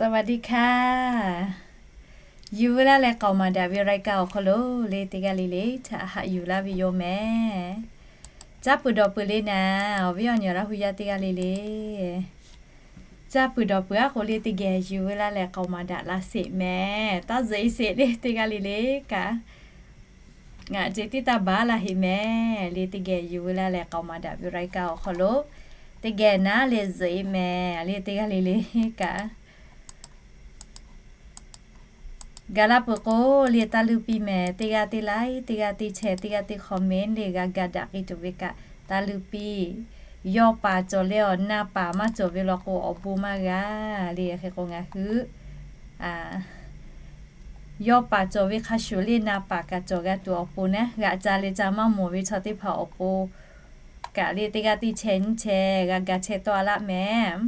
สวัสดีค่ะ Yuˬ veu laˇ leh k'aoˍ maˍ daꞈ ve รายการ awˬ hk'aw lo le teˇ g'aˇ le le htaꞈ haꞈ yuˬ laˇ ve yoˬ mehˍ. Caˇ peuˬ dawˬ peuˬ le naˍ, awˬ viˉ awˬ nyi Laˇ hu yaˇ teˇ g'aˇ le le, caˇ peuˬ dawˬ peuˬ aˉ k'o le teˇ geh yuˬ veu laˇ leh k'aoˍ maˍ daꞈ la sheˍ mehˍ. Taˇ zuhꞈ e sheˍ le teˇ g'aˇ le le kaꞈ, ngaˬ ce tiˉ taˇ baˬ laˇ heˆ mehˍ le teˇ geh yuˬ veu laˇ leh k'aoˍ maˍ daꞈ ve รายการ awˬ hk'aw lo teˇ geh naˉ leh zuhꞈ e mehˍ le teˇ g'aˇ le le kaꞈ. Gaˬ la peuˬ k'o le taˇ luˇ piˇ mehˍ. Teˇ g'aˇ teˇ like, teˇ g'aˇ teˇ share, teˇ g'aˇ teˇ comment le g'a ga daꞈ k'ai tuˬ ve kaꞈ taˇ luˇ piˇ. Yawˇ paˍ cawˬ leh awˬ na paˍ maˇ cawˬ ve law k'o awˬ bon maˇ g'a le. Hk'e k'o ngaˬ hui yawˇ paˍ cawˬ ve hk'a shuˍ le na paˍ kaꞈ cawˬ g'a tuˬ awˬ pon naˉ, g'aꞈ ca leh ca maˇ mawˬ ve chaw teˇ hpaˍ awˬ pon kaꞈ le teˇ g'aˇ teˇ share nyiˇ share g'a ga share tawˆ a laˇ mehˍ.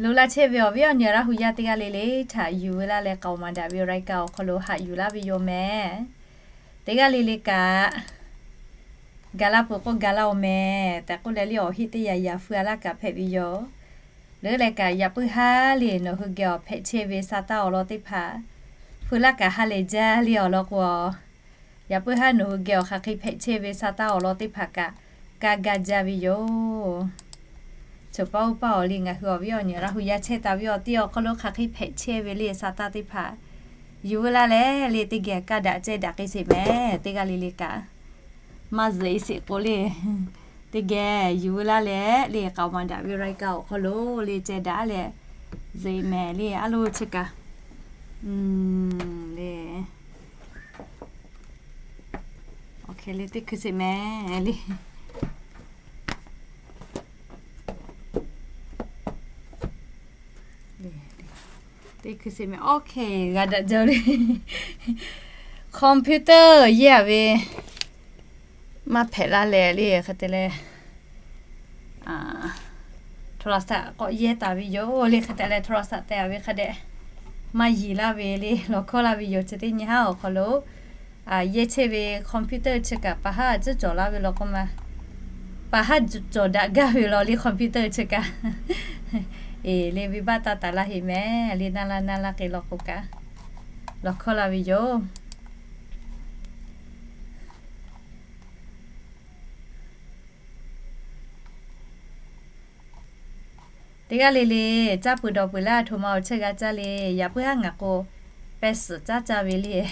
Loꞈ la chehˇ ve awˬ viˉ awˬ nyi Laˇ hu yaˇ teˇ g'aˇ le le htaꞈ yuˬ veu laˇ leh k'aoˍ maˍ daꞈ ve รายการ awˬ hk'aw lo haꞈ yuˬ laˇ ve yoˬ mehˍ. Teˇ g'aˇ le le kaꞈ gaˬ la peuˬ k'o gaˬ la-oˬ mehˍ tehꞈ k'oˆ leh le awˬ heˆ teˇ yaꞈ yaꞈ feu a laˇ kaꞈ hpehꞈ ve yoˬ. Leuˉ leh kaꞈ yaꞈ puiˉ haˉ le nawˬ hui geh awˬ hpehꞈ chehˇ ve sa taˇ awˬ lawn teˇ hpaˍ feu laˇ kaꞈ ha lehˬ jaˇ le awˬ lawn k'o, yaꞈ puiˉ haˉ nawˬ hui geh awˬ hk'aˬ hk'e hpehꞈ chehˇ ve sa taˇ awˬ lawn teˇ hpaˍ kaꞈ kaˇ gaˇ jaˇ ve yoˬ. Choˬ paˇ oˇ paˇ awˬ le ngaˬ hui awˬ viˉ awˬ nyi Laˇ hu yaˇ chehˇ taˍ ve awˬ ti awˬ hk'aw lo hk'aˬ hk'e hpehꞈ chehˇ ve le sa taˇ teˇ hpaˍ yuˬ veu laˇ leh le teˇ geh kaˇ daꞈ cehˇ daꞈ k'ai sheˍ mehˍ. Teˇ g'aˇ le le kaꞈ maˇ zuhꞈ e sheˍ k'o le teˇ geh yuˬ veu laˇ leh le k'aoˍ maˍ daꞈ ve รายการ awˬ hk'aw lo le ceh daꞈ leh zuhꞈ e mehˍ le a lo chi kaꞈ le. Awˬ hk'e le teˇ hkui sheˍ mehˍ le. Teˇ hkui sheˍ mehˍ. Awˬ hk'e g'a daꞈ jaˇ le. Computer yehˇ a ve maˇ hpehꞈ laˇ leh le hk'e te leh โทรศัพท์ k'awꞈ yehˇ taˍ ve yoˬ le. Hk'e te leh โทรศัพท์ teh a ve hk'a dehꞈ maˇ yiˍ laˇ ve le lawˬ hkawˇ laˇ ve yoˬ. Chi teˇ nyi haˉ awˬ hk'aw lo yehˇ chehˇ ve computer chi kaꞈ paˍ haˉ tcuhˉ cawˬ laˇ ve law k'o ma, paˍ haˉ cawˬ daꞈ gaˇ ve law le computer chi kaꞈ. Eˬ le venˇbaˆ taˇ taˍ laˇ heˆ mehˍ le naˇ laˇ naˇ laˇ k'e law k'o kaꞈ lawˬ hkawˇ laˇ ve yoˬ. Teˇ g'aˇ le le caˇ peuˬ dawˬ peuˬ laˇ htoꞈ ma awˬ chehˇ g'a caˇ le. Yaꞈ puiˉ haˉ ngaˬ k'o pehˇ suhˍ caˇ caˇ ve le.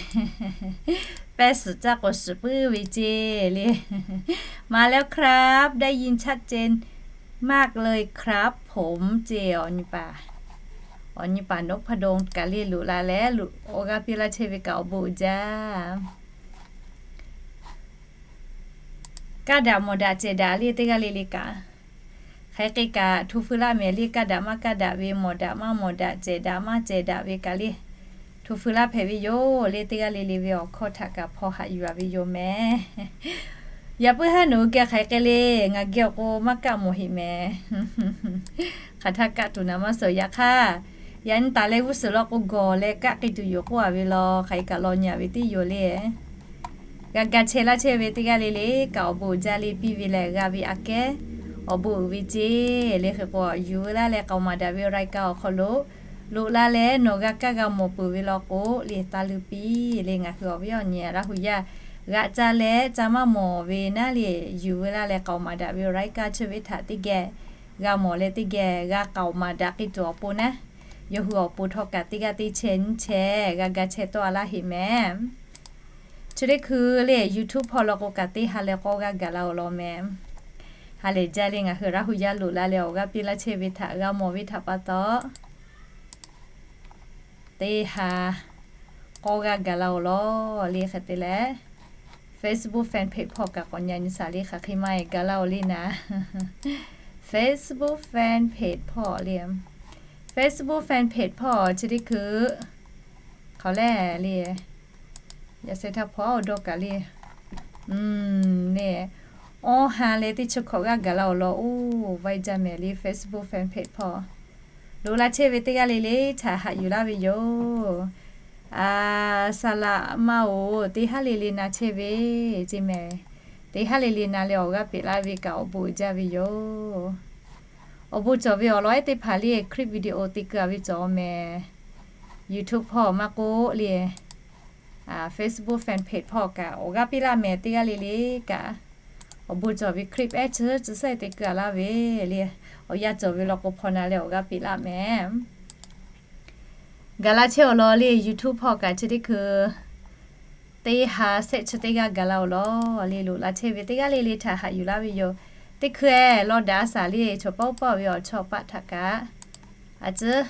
Pehˇ suhˍ caˇ k'o suhˍ puiˉ ve ceˇ le. มาแล้วครับ ได้ยินชัดเจนมากเลยครับผม ceˇ. Awˬ nyi paˍ, awˬ nyi paˍ นพดล kaꞈ le loꞈ la leh awˬ g'aˇ piˇ laˇ chehˇ ve kaꞈ awˬ bon uiˍ jaˇ. Kaˇ daꞈ mawˬ daꞈ cehˬ daꞈ le teˇ g'aˇ le le kaꞈ, hk'aˬ hk'e kaꞈ hto feu laˇ mehˍ le. Kaˇ daꞈ maˇ kaˇ daꞈ ve, mawˬ daꞈ maˇ mawˬ daꞈ, cehˬ daꞈ maˇ cehˬ daꞈ ve kaꞈ le hto feu laˇ hpehꞈ ve yoˬ le. Teˇ g'aˇ le le ve awˬ hkawˇ htaꞈ kaꞈ hpaw haꞈ yuˬ a ve yoˬ mehˍ. Yaꞈ puiˉ haˉ nawˬ hui geh hk'aˬ hk'e le ngaˬ geh awˬ k'o maˇ kaˆ mawˬ heˆ mehˍ. Hk'aˬ htaˇ kaˆ tuˬ naˍ maˇ suhˍ. Yaꞈ hk'aˇ yaꞈ nyi taˍ leh g'uˇ suhˍ law k'o gawˬ leh kaˆ k'ai tuˬ yoˬ k'oˆ a ve law hk'aˬ hk'e kaꞈ law nyi a ve teˇ yoˬ le. G'a ga chehˇ laˇ chehˇ ve teˇ g'aˇ le le kaꞈ awˬ bon uiˍ jaˇ le. Piˇ ve lehˬ g'a ve aꞈ kehˉ awˬ bon uiˍ ve ceˇ le. Hk'e k'o yuˬ veu laˇ leh k'aoˍ maˍ daꞈ ve รายการ awˬ hk'aw lo loꞈ la leh nawˬ g'a kaˇ g'a mawˬ peuˬ ve law k'o le taˇ luˇ piˇ le. Ngaˬ hui awˬ viˉ awˬ nyi Laˇ hu yaˇ g'aꞈ ca leh ca maˇ mawˬ ve naˉ le yuˬ veu laˇ leh k'aoˍ maˍ daꞈ ve รายการ chi ve htaꞈ teˇ geh g'a mawˬ leh teˇ geh g'a k'aoˍ maˍ daꞈ k'ai tuˬ awˬ pon naˉ, yawˇ hui awˬ pon htawˇ kaꞈ teˇ g'aˇ teˇ chehˇ nyiˇ chehˇ g'a ga chehˇ tawˆ a laˇ heˆ mehˍ. Chi teˇ hkui le YouTube hpawˇ law k'o kaꞈ teˇ ha leh k'awˇ g'aˇ gaˬ la awˬ lawn mehˍ. Ha lehˬ jaˇ le ngaˬ hui Laˇ hu yaˇ loꞈ la leh awˬ g'aˇ piˇ laˇ chehˇ ve htaꞈ g'a mawˬ ve htaꞈ pa taw teˇ ha k'awˇ g'aˇ gaˬ la awˬ lawn le. Hk'e te leh Facebook fan page hpawˇ kaꞈ k'awꞈ nyi nyi shaˍ le. Hk'aˬ hk'e maˇ e gaˬ la awˬ le naˍ. Facebook fan page hpawˇ le, Facebook fan page hpawˇ chi teˇ hkui hk'aˬ lehˬ le yaꞈ sheh htaˇ hpawˇ awˬ dawˇ kaꞈ le le awˇ ha leh teˇ chi hkawꞈ g'aˇ gaˬ la awˬ lawn oˇ vaiˇ jaˇ mehˍ le. Facebook fan page hpawˇ loꞈ la chehˇ ve teˇ g'aˇ le le htaꞈ haꞈ yuˬ laˇ ve yoˬ. A, saˍ laꞈ ma oˬ, teˇ haˉ le le na chehˇ ve ceˇ mehˍ. Teˇ haˉ le le na leh awˬ g'aˇ peꞈ laˇ ve kaꞈ awˬ bon uiˍ jaˇ ve yoˬ. Awˬ bon cawˬ ve awˬ lawn ehˉ teˇ hpaˍ le clip video te keu-a ve cawˬ mehˍ. YouTube hpawˇ maˇ k'oˆ le, Facebook fan page hpawˇ kaꞈ awˬ g'aˇ piˇ laˇ mehˍ. Teˇ g'aˇ le le kaꞈ awˬ bon cawˬ ve clip ehˉ chi chi sehˉ te keu-a laˇ ve le. Awˬ yanˇ cawˬ ve law k'o hpaw na leh awˬ g'aˇ piˇ laˇ mehˍ. Gaˬ la chehˇ awˬ lawn le YouTube hpawˇ kaꞈ chi teˇ hkui teˇ ha sehˆ chi teˇ g'aˇ gaˬ la awˬ lawn le loꞈ la chehˇ ve teˇ g'aˇ le le htaꞈ haꞈ yuˬ laˇ ve yoˬ. Teˇ hkui-eh lawn daꞈ a shaˍ le chaw paˇ oˇ paˇ ve awˬ chawˇ paˆ htaꞈ kaꞈ a ciˉ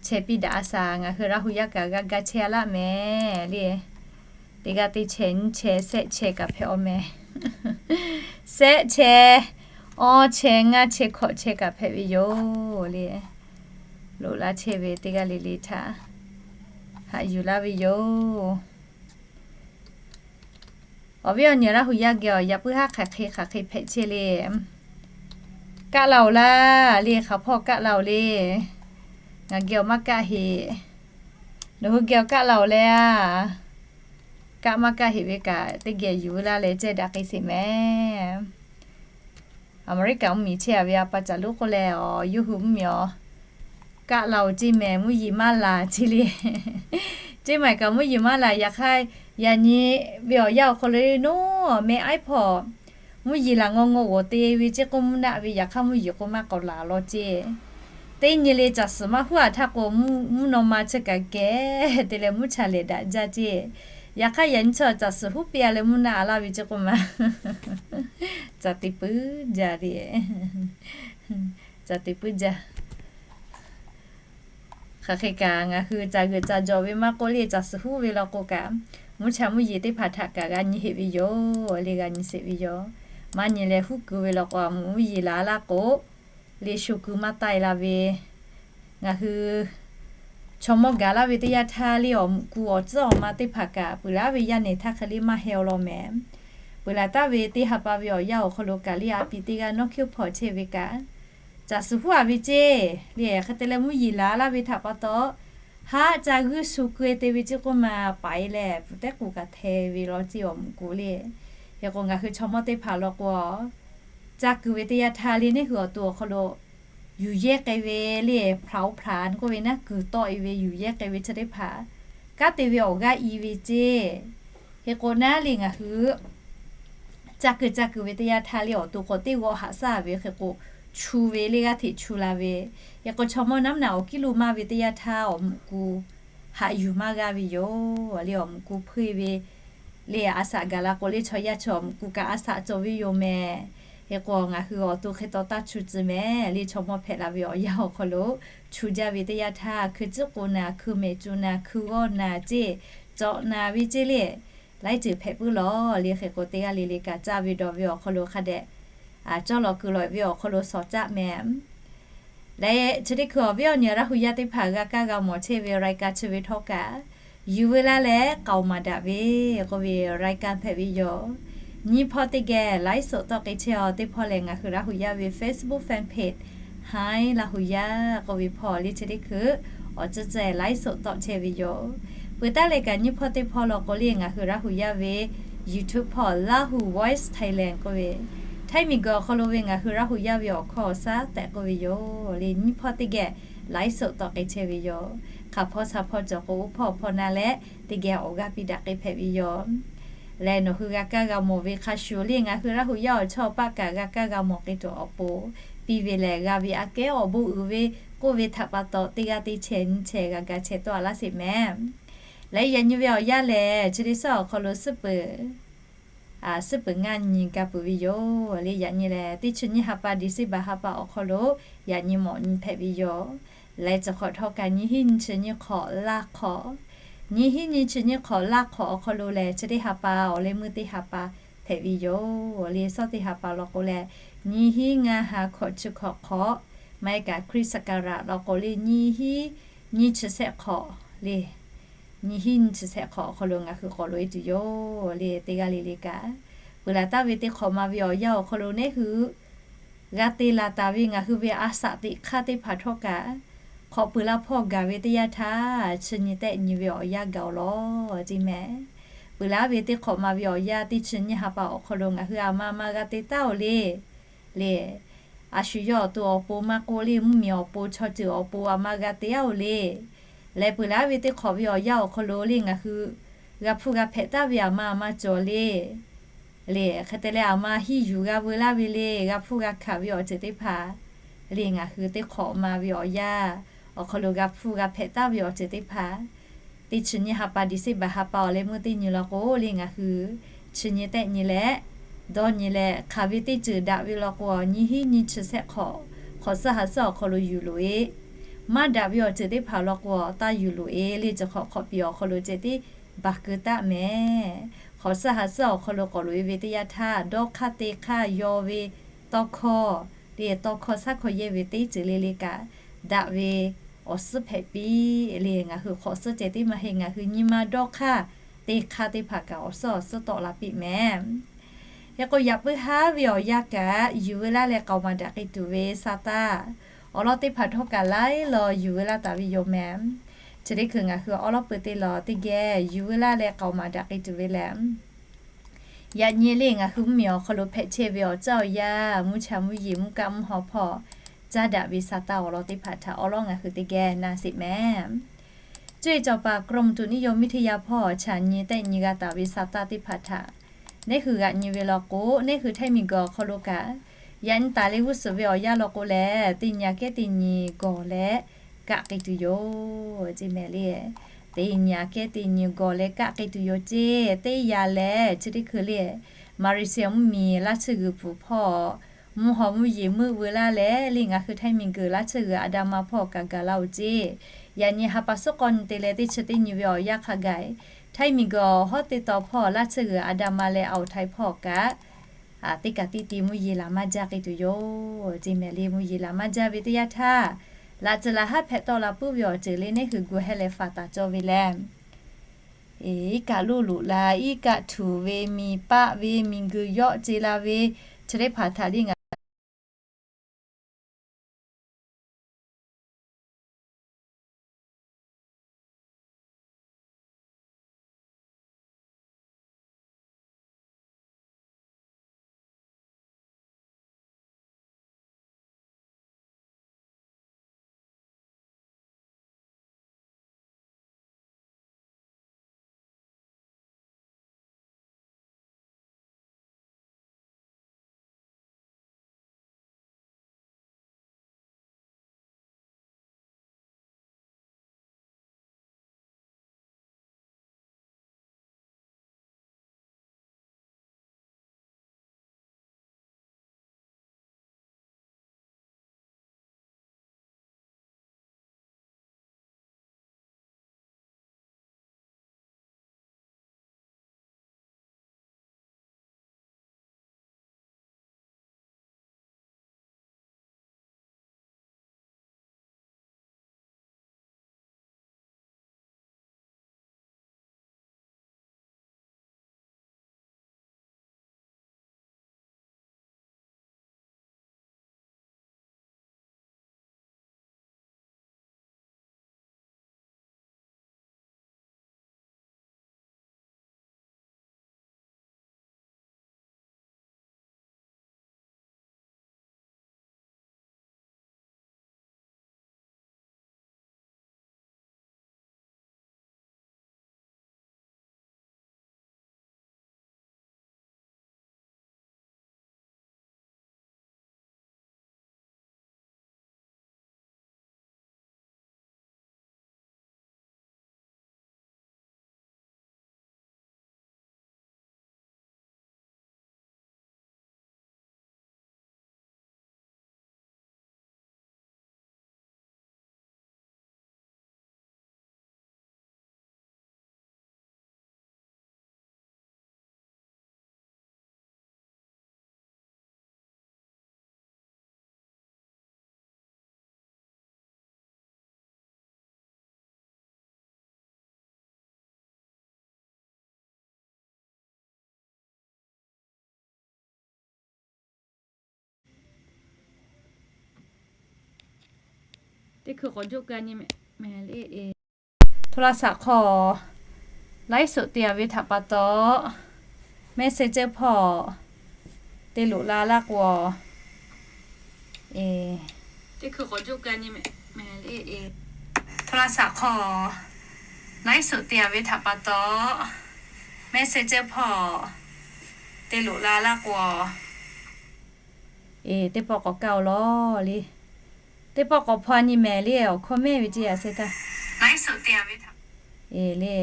chehˇ piˇ daꞈ a shaˍ ngaˬ hui Laˇ hu yaˇ kaꞈ g'a ga chehˇ a laˇ mehˍ le. Teˇ g'aˇ teˇ chehˇ nyiˇ chehˇ sehˆ chehˇ kaꞈ hpehꞈ awˬ mehˍ. Sehˆ chehˇ, awˇ chehˇ, ngaˇ chehˇ, hkawꞈ chehˇ kaꞈ hpehꞈ ve yoˬ le. Loꞈ la chehˇ ve teˇ g'aˇ le le htaꞈ haꞈ yuˬ laˇ ve yoˬ. Awˬ viˉ awˬ nyi Laˇ hu yaˇ geh awˬ yaꞈ puiˉ haˉ hk'aˬ hk'e hk'aˬ hk'e hpehꞈ chehˇ le. Kaˆ la oˬ laˇ le, hk'aˬ hpawˇ kaˆ la oˬ le. Ngaˬ geh awˬ maˇ kaˆ heꞈ. Nawˬ hui geh awˬ kaˆ la oˬ le a. Kaˆ maˇ kaˆ heꞈ ve kaꞈ teˇ geh yuˬ ve laˇ leh cehˇ daꞈ k'ai sheˍ mehˍ. Aˍmeˍriˆkaꞈ mvuhˇmiˬ chehˇ-a ve a pa caˬ lonˉ k'oˆ leh, awˬ yawˇ hui mvuhˇmiˬ awˬ kaˆ la oˬ ceˇ mehˍ, mvuhˇ yeˬ maˇ laˬ ceˇ le. Ceˇ maˬ kaꞈ mvuhˇ yeˬ maˇ laˬ. Yaꞈ hk'aˇ, yaꞈ nyi ve awˬ yanˇ awˬ hk'aw lo le naˉ, meh aiˉ hpawˇ mvuhˇ yeˬ laˬ ngaw ngaw g'awˬ te ve ceˇ k'oˆ mvuhˇ naˆ ve, yaꞈ hk'aˇ mvuhˇ yeˬ k'o maˇ k'awꞈ laˬ law ceˇ. Teˇ nyi le caˬ suhˍ maˇ huˉ-a htaˇ k'o, mvuhˇ naw ma chi kaꞈ kehˬ te leh mvuhˇ cha lehˬ daꞈ jaˇ ceˇ. Yaꞈ hk'aˇ yaꞈ nyi chi caˬ suhˍ huˉ piˇ-a leh mvuhˇ naˆ laˇ ve ceˇ k'oˆ ma, caˬ te puiˉ jaˇ le. Caˬ te puiˉ jaˇ. Hk'aˬ hk'e kaꞈ ngaˬ hui caˬ g'euꞈ caˬ jawˬ ve maˇ k'oˆ le, caˬ suhˍ huˉ ve law k'o kaꞈ, mvuhˇ cha mvuhˇ yeˬ teˇ hpaˍ htaꞈ kaꞈ g'a nyi heꞈ ve yoˬ le, g'a nyi sheˍ ve yoˬ. Maˇ nyi leh huˉ kuiˬ ve law k'o, mvuhˇ yeˬ laˬ laˇ k'o, le sho kuiˬ maˇ taiˇ la ve, ngaˬ hui chaw mawˇ gaˬ laˇ ve teˇ yanˇ htaˇ le awˬ mvuhꞈ ku awˬ tcuhˉ awˬ ma teˇ hpaˍ kaꞈ peuˬ laˇ ve yaˇ nehˬ htaˇ hk'e le maˇ heh awˬ lawn mehˍ. Peuˬ laˬ taˍ ve teˇ ha pa ve awˬ yanˇ awˬ hk'aw lo kaꞈ le a piˍ teˇ g'aˇ nawˉ hkiˇ hpawˇ chehˇ ve kaꞈ, caˬ suhˍ huˉ-a ve ceˇ le, hk'e te leh mvuhˇ yeˬ laˬ laˇ ve htaꞈ pa taw, haˉ ca g'uiˇ shu keu-e te ve ceˇ k'oˆ ma, paiˍ leh pfuhˍ tehˉ k'oˍ kaꞈ hteh ve law ceˇ awˬ mvuhꞈ ku le. Hk'e k'o ngaˬ hui chaw mawˇ teˇ hpaˍ law k'o, ca kuiˬ ve teˇ yanˇ htaˇ le neˇ hui awˬ to awˬ hk'aw lo yuˬ yehˇ k'ai ve le, hpaˍ-oˬ hpaˍ k'oˆ ve naˉ, kuiˬ tawˆ-e ve yuˬ yehˇ k'ai ve chi teˇ hpaˍ kanˉ te ve awˬ g'aˇ i ve ceˇ. Hk'e k'o naˉ le ngaˬ hui ca kuiˬ ca kuiˬ ve teˇ yanˇ htaˇ le awˬ to k'awꞈ teˇ g'awˆ haꞈ shaˉ ve hk'e k'o, chu ve le g'aˇ hteꞈ chu la ve. Hk'e k'o chaw mawˇ naˉ naꞈ awˬ kiˉ lo maˇ ve teˇ yanˇ htaˇ awˬ mvuhꞈ ku haꞈ yuˬ maˇ g'aˇ ve yoˬ le. Awˬ mvuhꞈ ku hpuˇ-e ve le a shaꞈ gaˬ la k'o le chaw yaˇ chi awˬ mvuhꞈ ku kaꞈ a shaꞈ cawˬ ve yoˬ mehˍ. Hk'e k'o ngaˬ hui awˬ to hk'e taw taˇ chu tcuh mehˍ le. Chaw mawˇ hpehꞈ la ve awˬ yanˇ awˬ hk'aw lo chu jaˇ ve teˇ yanˇ htaˇ, hkui tcuhˉ k'o naˬ, hkui mehˍ cu naˬ, hkui g'awˇ naˬ ceˇ, cawꞈ naˬ ve ceˇ le, laiˉ ceuˬ hpehꞈ puiˉ lawˬ le. Hk'e k'o teˇ g'aˇ le le kaꞈ caˇ ve dawˬ ve awˬ hk'aw lo hk'a dehꞈ cawˇ lawˬ keu lawˬ ve awˬ hk'aw lo shawˍ caˆ mehˍ. Leh chi teˇ hkui awˬ viˉ awˬ nyi Laˇ hu yaˇ teˇ hpaˍ g'a kaˇ g'a mawˬ chehˇ ve รายการ chi ve htawˇ kaꞈ, yuˬ ve laˇ leh k'aoˍ maˍ daꞈ ve k'oˆ ve รายการ hpehꞈ ve yoˬ. Nyiˇ hpawˇ teˇ geh ไลฟ์สด tawˆ k'ai chehˇ-a teˇ hpawˇ lehˬ, ngaˬ hui Laˇ hu yaˇ ve Facebook fan page Hi Laˇ hu yaˇ k'oˆ ve hpawˇ le chi teˇ hkui awˬ tcuhˉ tcuhˉ ไลฟ์สด tawˆ chehˇ ve yoˬ. Peuˬ taˉ leh kaꞈ nyiˇ hpawˇ teˇ hpawˇ law k'o le ngaˬ hui Laˇ hu yaˇ ve YouTube hpawˇ Lahu Voice Thailand k'oˆ ve, Htaiˇ miˬguiˬ awˬ hk'aw lo ve ngaˬ hui Laˇ hu yaˇ ve awˬ hkawˇ awˬ shaˉ tehꞈ k'oˆ ve yoˬ le. Nyiˇ hpawˇ teˇ geh ไลฟ์สด tawˆ k'ai chehˇ ve yoˬ. Hk'aˬ hpawˇ shaˍ hpawˇ cawˬ k'o, oˇ hpawˇ hpawˇ na leh teˇ geh awˬ g'aˇ piˇ daꞈ k'ai hpehꞈ ve yoˬ. Leh nawˬ hui g'a kaˇ g'a mawˬ ve hk'a shuˍ le ngaˬ hui Laˇ hu yaˇ awˬ chawˇ paˆ kaꞈ g'a kaˇ g'a mawˬ k'ai tuˬ awˬ pon, piˇ ve lehˬ g'a ve aꞈ kehˉ awˬ bon uiˍ ve k'oˆ ve htaꞈ pa taw, teˇ g'aˇ teˇ chehˇ nyiˇ chehˇ g'a ga chehˇ tawˆ-a laˇ sheˍ mehˍ. Leh yaꞈ nyi ve awˬ yanˇ lehˬ, chi teˇ suhˉ awˬ hk'aw lo suhˉ peuˍ, suhˉ peuˍ ngaˇ nyi ga peuˬ ve yoˬ le. Yaꞈ nyi lehˬ, teˇ chi nyiˇ ha pa December ha pa awˬ hk'aw lo yaꞈ nyi mawꞈ nyi hpehꞈ ve yoˬ. Leh chi hk'awꞈ htawˇ kaꞈ nyiˇ hinˉ nyiˇ chi nyiˇ hk'awꞈ laˇ hk'awꞈ, nyiˇ hinˉ nyiˇ chi nyiˇ hk'awꞈ laˇ hk'awꞈ awˬ hk'aw lo lehˬ, chi teˇ ha pa awˬ leh meuˇ teˇ ha pa hpehꞈ ve yoˬ le. Suhˉ teˇ ha pa law k'o lehˬ, nyiˇ hinˉ ngaˇ ha hkawꞈ chi hkawꞈ hk'awꞈ, maˇ heˆ kaꞈ คริสต์ศักราช law k'o le nyiˇ hinˉ nyiˇ chi shehˆ hk'awꞈ le, nyiˇ hinˉ nyiˇ chi shehˆ hk'awꞈ awˬ hk'aw lo ngaˬ hui k'awꞈ loꞈ-e tuˬ yoˬ le. Teˇ g'aˇ le le kaꞈ, peuˬ laˬ taˍ ve teˇ hk'awꞈ ma ve awˬ yanˇ awˬ hk'aw lo neˇ hui g'a te laˬ taˍ ve ngaˬ hui ve a shaꞈ teꞈ hk'aˇ teˇ hpaˍ htawˇ kaꞈ, hk'awꞈ peuˬ la hpawˇ gaˬ ve teˇ yanˇ htaˇ, chi nyi tehˆ nyi ve awˬ yanˇ gaˬ-oˬ lawˬ ceˇ mehˍ. Peuˬ laˬ ve teˇ hk'awꞈ ma ve awˬ yanˇ teˇ chi nyiˇ ha pa awˬ hk'aw lo ngaˬ hui a ma ma g'a te taˉ-oˬ le, le, A shu yawˇ awˬ to awˬ pon maˇ k'oˆ le, mvuhˇmiˬ awˬ pon, chaw ceuˬ awˬ pon aˬ ma g'a te-a-oˬ le. Leh peuˬ laˇ ve teˇ hk'awꞈ ve awˬ yanˇ awˬ hk'aw lo le ngaˬ hui g'a hpuˇ g'a hpehꞈ taˍ ve aˬ ma aˬ ma cawˬ le. Le hk'e te leh aˬ ma hiˇ yuˬ g'a veu laˇ ve le, g'a hpuˇ g'a hkanˍ ve awˬ ceuˬ teˇ hpaˍ le ngaˬ hui teˇ hk'awꞈ ma ve awˬ yanˇ awˬ hk'aw lo g'a hpuˇ g'a hpehꞈ taˍ ve awˬ ceuˬ teˇ hpaˍ, teˇ chi nyi ha pa December ha pa awˬ leh meuˇ teˇ nyi law k'o le ngaˬ hui chi nyi tehˆ nyi leh dawˇ nyi leh hk'aˬ ve teˇ ceuˬ daꞈ ve law k'o, nyi hiˉ nyi chi shehˆ hk'awꞈ, hk'awꞈ suhˉ ha suhˉ awˬ hk'aw lo yuˬ loꞈ-e. Maˇ daꞈ ve awˬ ceuˬ teˇ hpaˍ law k'o, taˇ yuˬ loꞈ-e le. Chi hk'awꞈ hk'awꞈ piˍ awˬ hk'aw lo ceh tiˉ baˬ keu taˆ mehˍ. Hk'awꞈ suhˉ ha suhˉ awˬ hk'aw lo k'awꞈ loꞈ-e ve teˇ yanˇ htaˇ, dawˇ hk'aˇ te hk'aˇ yaw ve tawˇ hkawˇ le, tawˇ hkawˇ shaˉ hkawˇ yehˇ ve teˇ ceuˬ le le kaꞈ, daꞈ ve awˬ suhˉ hpehꞈ piˇ le. Ngaˬ hui hk'awꞈ suhˉ ceh tiˉ maˇ heˆ, ngaˬ hui nyi ma dawˇ hk'aˇ te hk'aˇ teˇ hpaˍ kaꞈ awˬ suhˉ awˬ suhˉ tawˆ la piˇ mehˍ. Hk'e k'o, yaꞈ puiˉ haˉ ve awˬ yanˇ kaꞈ yuˬ veu laˇ leh k'aoˍ maˍ daꞈ k'ai tuˬ ve Saˍtanˍ awˬ lawn teˇ hpaˍ htawˇ kaꞈ laiˉ law yuˬ veu laˇ taˍ ve yoˬ mehˍ. Chi teˇ hkui ngaˬ hui awˉ lawˉ peuˬ te lawˬ teˇ geh yuˬ veu laˇ leh k'aoˍ maˍ daꞈ k'ai tuˬ ve lehˬ, yaꞈ nyi le ngaˬ hui mvuhˇmiˬ awˬ hk'aw lo hpehꞈ chehˇ ve awˬ caˇ awˬ yanˇ, mvuhˇ cha mvuhˇ yeˬ, mvuhˇ kaˆ mvuhˇ haw hpawˇ caˇ daꞈ ve Saˍtanˍ awˬ lawn teˇ hpaˍ htaꞈ awˉ lawˉ ngaˬ hui teˇ geh na sheˍ mehˍ. Cuˇ yiˍ cawˬ paˍ กรมอุตุนิยมวิทยา hpawˇ chaꞈ nyi tehˆ nyi g'a taˍ ve Saˍtanˍ teˇ hpaˍ htaꞈ neˇ hui g'aꞈ nyi ve law k'o, neˇ hui Htaiˇ miˬguiˬ awˬ hk'aw lo kaꞈ yaꞈ nyi taˍ leh g'uˇ suhˍ ve awˬ yanˇ law k'o lehˬ, teˇ nyi aꞈ kehˉ teˇ nyi gawˬ leh kaˆ k'ai tuˬ yoˬ ceˇ mehˍ le. Teˇ nyi aꞈ kehˉ teˇ nyi gawˬ leh kaˆ k'ai tuˬ yoˬ ceˇ. Teˇ yanˇ lehˬ chi teˇ hkui le Malaysia mvuhˇmiˬ laˇ tsuhˇ g'uiˬ pfuhˍ hpawˇ mvuhˇ haw mvuhˇ yeˬ meuˆ veu laˇ leh le ngaˬ hui Htaiˇ miˬguiˬ laˇ tsuhˇ g'uiˬ Andaman hpawˇ kaꞈ gaˬ la-oˬ ceˇ. Yaꞈ nyi ha pa suhˉ k'awˇ nyi te leh teˇ chi teˇ nyi ve awˬ yanˇ hk'a gaˬ, Htaiˇ miˬguiˬ awˬ hawˉ teˇ taw hpawˇ laˇ tsuhˇ g'uiˬ Andaman leh Awˬ htaiˍ hpawˇ kaꞈ teˇ kaꞈ teˇ ti mvuhˇ yeˬ laˬ maˇ jaˇ k'ai tuˬ yoˬ ceˇ mehˍ le. Mvuhˇ yeˬ laˬ maˇ jaˇ ve teˇ yanˇ htaˇ, laꞈ ceuˬ laˬ haˉ hpehꞈ tawˆ la puiˉ ve awˬ ceuˬ le neˇ hui gu heh leh faˍ taˍ cawˇ ve lehˬ, iˉ kaˆ loˇ loꞈ la, iˉ kaˆ htuꞈ ve, miˬ paˆ ve, miˬguiˬ yawˆ ce la ve, chi teˇ hpaˍ htaꞈ le ngaˬ Teˇ hkui k'awꞈ joˇ ka nyi mehˍ le. โทรศัพท์ hk'aw ไลฟ์สด te-a ve htaꞈ pa taw, Messenger hpawˇ te loꞈ la laˇ k'o, Teˇ hkui k'awꞈ juˇ ka nyi mehˍ le. โทรศัพท์ hk'aw laiˉ suhˍ te a ve htaꞈ pa taw, message hpawˇ te loꞈ la laˇ k'o, teˇ pawˆ k'awꞈ kaˇ-oˬ lawˬ le. Teˇ pawˆ k'awꞈ hpaw nyi mehˍ le, awˬ hkawˇ mehˇ ve ceˇ a se htaˇ. Laiˉ suhˍ te a ve htaꞈ le,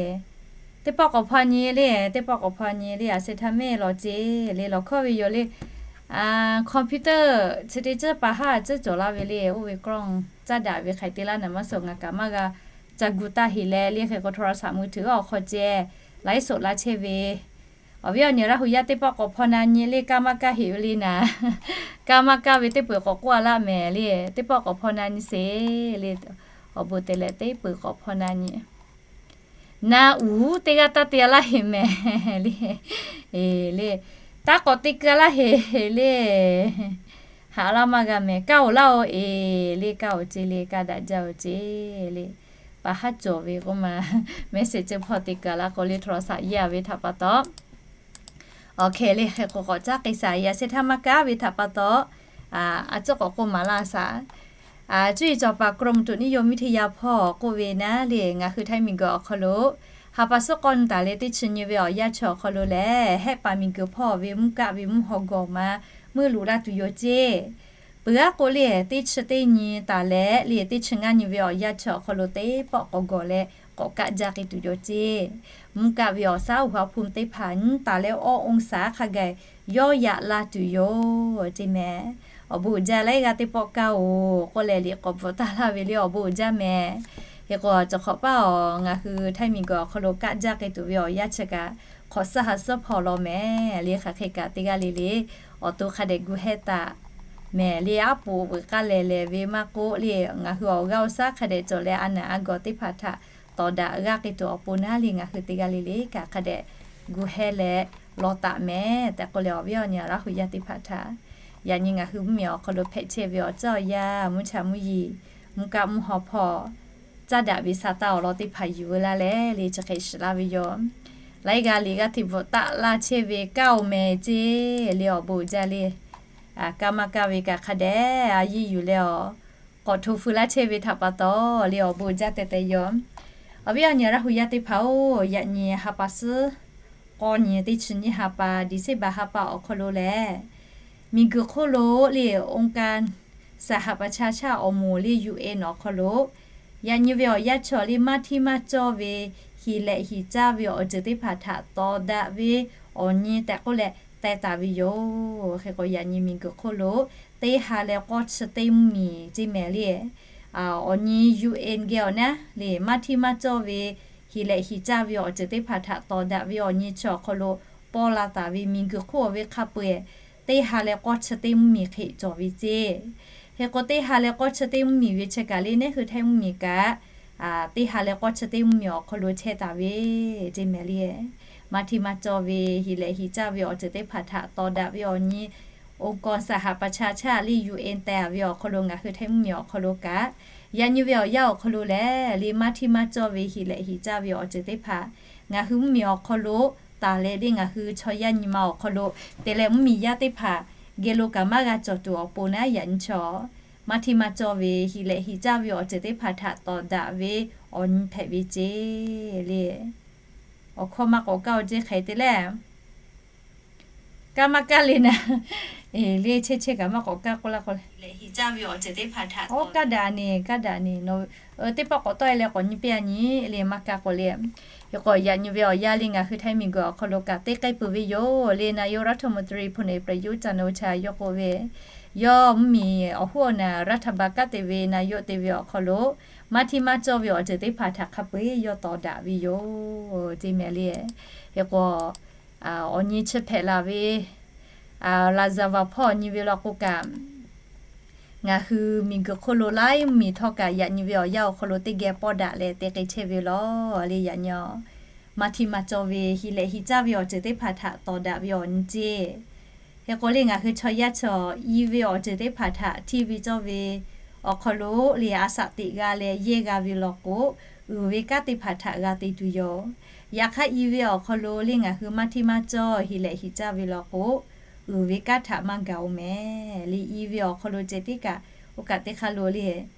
teˇ pawˆ k'awꞈ hpaw nyi le, teˇ pawˆ k'awꞈ hpaw nyi le, a se htaˇ mehˇ lawˬ ceˇ le, lawˬ hkawˇ ve yoˬ le. Computer chi teˇ ceuˬ pa haˉ ceuˬ cawˬ laˇ ve le, oˇ ve กล้อง caˇ daꞈ ve hk'ai te laˇ naˍ maˇ suhˍ ngaˬ kaꞈ maˇ g'a ca gu taˇ heˍ leh le, hk'e k'o โทรศัพท์มือถือ awˬ hk'aw ceh laiˉ suhˍ laˇ chehˇ ve, awˬ viˉ awˬ nyi Laˇ hu yaˇ teˇ pawˆ k'awꞈ hpaw na nyi le, kaˇ maˇ kaˇ heˍ ve le naˍ. Kaˇ maˇ kaˇ ve teˇ peuˬ k'awꞈ k'oˆ a laˇ mehˍ le, teˇ pawˆ k'awꞈ hpaw na nyi sheˍ le. Awˬ bon te leh teˇ peuˬ k'awꞈ hpaw na nyi. Na uˉ teˇ g'aˇ taˇ te a laˇ heˍ mehˍ le. Le, taˇ k'awꞈ te keu a laˇ heˍ le. Haꞈ laˇ maˇ g'a mehˍ, kaˇ-oˬ laˇ-oˬ e le, kaˇ-oˬ ceˇ le, kaˇ daꞈ jaˇ-oˬ ceˇ le. Pa haˉ cawˬ ve k'oˆ ma, message hpawˇ te keu a laˇ k'o le, โทรศัพท์ yeˇ a ve htaꞈ pa taw, awˬ hkeh le hk'e k'o k'awꞈ caˉ k'ai shaˍ, a se htaˇ maˇ kaˇ ve htaꞈ pa taw, a cuˉ k'awꞈ k'oˆ maˍ laˇ shaˍ. Cuˇ yiˍ cawˬ paˍ กรมอุตุนิยมวิทยา hpawˇ k'oˆ ve naˉ le, ngaˬ hui Htaiˇ miˬguiˬ awˬ hk'aw lo ha pa suhˉ k'awˇ nyi taˍ leh teˇ chi nyi ve awˬ yanˇ chi awˬ hk'aw lo lehˬ, hehˆ paˍ miˬguiˬ hpawˇ ve mvuhˇ kaˆ ve mvuhˇ haw gawˬ ma meuˇ luꞈ laˇ tuˬ yoˬ ceˇ. Peuˬ aˉ k'o le, teˇ chi teˇ nyi taˍ leh le teˇ chi ngaˇ nyi ve awˬ yanˇ chi awˬ hk'aw lo teˇ pawˆ k'awꞈ gawˬ leh k'awꞈ kaˆ jaˇ k'ai tuˬ yoˬ ceˇ. Mvuhˇ kaˆ ve awˬ shaˉ uˬ ha hpu teˇ hpaˍ nyiˉ taˍ leh awˇ องศา hk'a gaˬ yawˇ yaꞈ la tuˬ yoˬ ceˇ mehˍ. Awˬ bon uiˍ jaˇ laiˉ g'aˇ teˇ pawˆ kaˇ-oˬ k'oˆ leh liꞈ k'awꞈ bvuhꞈ taˍ laˇ ve le, awˬ bon uiˍ jaˇ mehˍ. Hk'e k'o cawˬ hk'awꞈ paˇ awˬ ngaˬ hui Htaiˇ miˬguiˬ awˬ hk'aw lo kaˆ jaˇ k'ai tuˬ ve awˬ yanˇ chi kaꞈ hk'awꞈ suhˉ ha suhˉ hpawˇ law mehˍ le, hk'aˬ hk'e kaꞈ teˇ g'aˇ le le awˬ to hk'a dehꞈ gu heh taˍ mehˍ le. Aˉ poꞈ veuꞈ k'aˇ lehˬ lehˬ ve maˇ k'oˆ le, ngaˬ hui awˬ g'aˇ awˬ shaˉ hk'a dehꞈ cawˬ leh a naˍ a gawˬ teˇ hpaˍ htaꞈ tawˍ daꞈ g'a k'ai tuˬ awˬ pon naˉ le, ngaˬ hui teˇ g'aˇ le le kaꞈ hk'a dehꞈ gu heh leh law taˍ mehˍ tehꞈ k'oˆ leh, awˬ viˉ awˬ nyi Laˇ hu yaˇ teˇ hpaˍ htaꞈ yaꞈ nyi ngaˬ hui mvuhˇmiˬ awˬ hk'aw lo hpehꞈ chehˇ ve awˬ ceuˬ awˬ yanˇ, mvuhˇ cha mvuhˇ yeˬ, mvuhˇ kaˆ mvuhˇ haw hpawˇ caˇ daꞈ ve sa taˇ awˬ lawn teˇ hpaˍ yuˬ veu laˇ leh le, chi hk'e shiˍ laˇ ve yoˬ. Laiˉ g'aˇ liꞈ g'aˇ hteꞈ bvuhꞈ taˆ laˇ chehˇ ve kaˇ-oˬ mehˍ ceˇ le, awˬ bon uiˍ jaˇ le. Kaˇ maˇ kaˇ ve kaꞈ hk'a dehꞈ a yiˇ yuˬ leh awˬ k'awꞈ hto feu laˇ chehˇ ve htaꞈ pa taw le, awˬ bon uiˍ jaˇ teh teh yoˬ. Awˬ viˉ awˬ nyi Laˇ hu yaˇ teˇ hpaˍ-oˬ, yaꞈ nyi ha pa suhˉ k'awˇ nyi teˇ chi nyiˇ ha pa, December ha pa awˬ hk'aw lo lehˬ, miˬguiˬ hk'oˆ lo le องค์การสหประชาชาติ awˬ moˍ le UN awˬ hk'aw lo yaꞈ nyi ve awˬ yanˇ chi awˬ le maˇ hteˇ maˇ cawˇ ve hiˍ lehꞈ hiˍ caˇ ve awˬ ceuˬ teˇ hpaˍ htaꞈ tawˍ daꞈ ve awˬ nyi tehꞈ k'oˆ leh teh taˍ ve yoˬ. Hk'e k'o yaꞈ nyi miˬguiˬ hk'oˆ lo teˇ ha leh k'awˇ chi teˇ mvuhˇmiˬ ceˇ mehˍ le. Awˬ nyi UN geh awˬ naˉ le maˇ hteˇ maˇ cawˇ ve hiˍ lehꞈ hiˍ caˇ ve awˬ ceuˬ teˇ hpaˍ htaꞈ tawˍ daꞈ ve awˬ nyi chi awˬ hk'aw lo paw la taˍ ve miˬguiˬ hk'oˆ ve hk'a peu-eˬ teˇ ha leh k'awˇ chi teˇ mvuhˇmiˬ hk'e cawˬ ve ceˇ. Hk'e k'o teˇ ha leh k'awˇ chi teˇ mvuhˇmiˬ ve chi kaꞈ le, neˉ hui Htaiˇ mvuhˇmiˬ kaꞈ teˇ ha leh k'awˇ chi teˇ mvuhˇmiˬ awˬ hk'aw lo chehˇ taˍ ve ceˇ mehˍ le. Maˇ hteˇ maˇ cawˇ ve hiˍ lehꞈ hiˍ caˇ ve awˬ ceuˬ teˇ hpaˍ htaꞈ tawˍ daꞈ ve awˬ nyi องค์การสหประชาชาติ le UN teh taˍ ve awˬ hk'aw lo ngaˬ hui Htaiˇ mvuhˇmiˬ awˬ hk'aw lo kaꞈ yaꞈ nyi ve awˬ yanˇ awˬ hk'aw lo lehˬ le maˇ hteˇ maˇ cawˇ ve hiˍ lehꞈ hiˍ caˇ ve awˬ ceuˬ teˇ hpaˍ ngaˬ hui mvuhˇmiˬ awˬ hk'aw lo taˍ leh le ngaˬ hui chaw yaˇ nyi ma awˬ hk'aw lo te leh mvuhˇmiˬ yaˇ teˇ hpaˍ geh lo kaꞈ maˇ g'a cawˬ tuˬ awˬ pon naˉ yaꞈ nyi chi maˇ hteˇ maˇ cawˇ ve hiˍ lehꞈ hiˍ caˇ ve awˬ ceuˬ teˇ hpaˍ htaꞈ tawˍ daꞈ ve awˬ nyi hpehꞈ ve ceˇ le. Awˬ hkawˇ maˇ k'awꞈ kaˇ-oˬ ceˇ hk'e te leh kaˇ maˇ kaˇ le naˍ. Le chehˇ chehˇ kaꞈ maˇ k'awꞈ kaˇ k'oˆ laˇ k'o, awˬ kaˇ daꞈ neˬ, kaˇ daꞈ neˬ, teˇ pawˆ k'awꞈ tawˆ e leh k'awꞈ nyi piˇ a nyi le maˇ kaˇ k'o le. Hk'e k'o yaꞈ nyi ve awˬ yanˇ le ngaˬ hui Htaiˇ miˬguiˬ awˬ hk'aw lo kaꞈ teˇ k'ai peuˬ ve yoˬ le. นายกรัฐมนตรี พลเอก ประยุทธ์ จันทร์โอชา yawˇ k'oˆ ve, yawˇ mvuhˇmiˬ awˬ hoˉ awˬ naˬ รัฐบาล kaꞈ te ve นายก te ve awˬ hk'aw lo maˇ hteˇ maˇ cawˇ ve awˬ ceuˬ teˇ hpaˍ htaꞈ hk'a peu-eˬ yawˇ tawˍ daꞈ ve yoˬ ceˇ mehˍ le. Hk'e k'o awˬ nyi chi hpehꞈ la ve, laˍzaˍvaˍ hpawˇ awˬ nyi ve law k'o kaꞈ ngaˬ hui miˬguiˬ hk'oˆ lo laiˉ mvuhˇmiˬ htawˇ kaꞈ yaꞈ nyi ve awˬ yanˇ awˬ hk'aw lo teˇ geh pawˇ daꞈ leh te k'ai chehˇ ve law le. Yaꞈ nyi maˇ hteˇ maˇ cawˇ ve hiˍ lehꞈ hiˍ caˇ ve awˬ ceuˬ teˇ hpaˍ htaꞈ tawˍ daꞈ ve awˬ nyi ceˇ. Hk'e k'o le ngaˬ hui chaw yaˇ chi i ve awˬ ceuˬ teˇ hpaˍ htaꞈ hteˇ ve cawˇ ve awˬ hk'aw lo le a shaꞈ teꞈ g'a leh yehˇ g'a ve law k'o, uiˍ ve kanˉ teˇ hpaˍ htaꞈ g'a te tuˬ yoˬ. Yaꞈ hk'aˇ i ve awˬ hk'aw lo le ngaˬ hui maˇ hteˇ maˇ cawˇ hiˍ lehꞈ hiˍ caˇ ve law k'o, uiˍ ve kanˉ htaꞈ maˇ gaˬ-oˬ mehˍ le. I ve awˬ hk'aw lo ceh tiˉ kaꞈ, oˇ kaꞈ teˇ hk'aˇ lo le,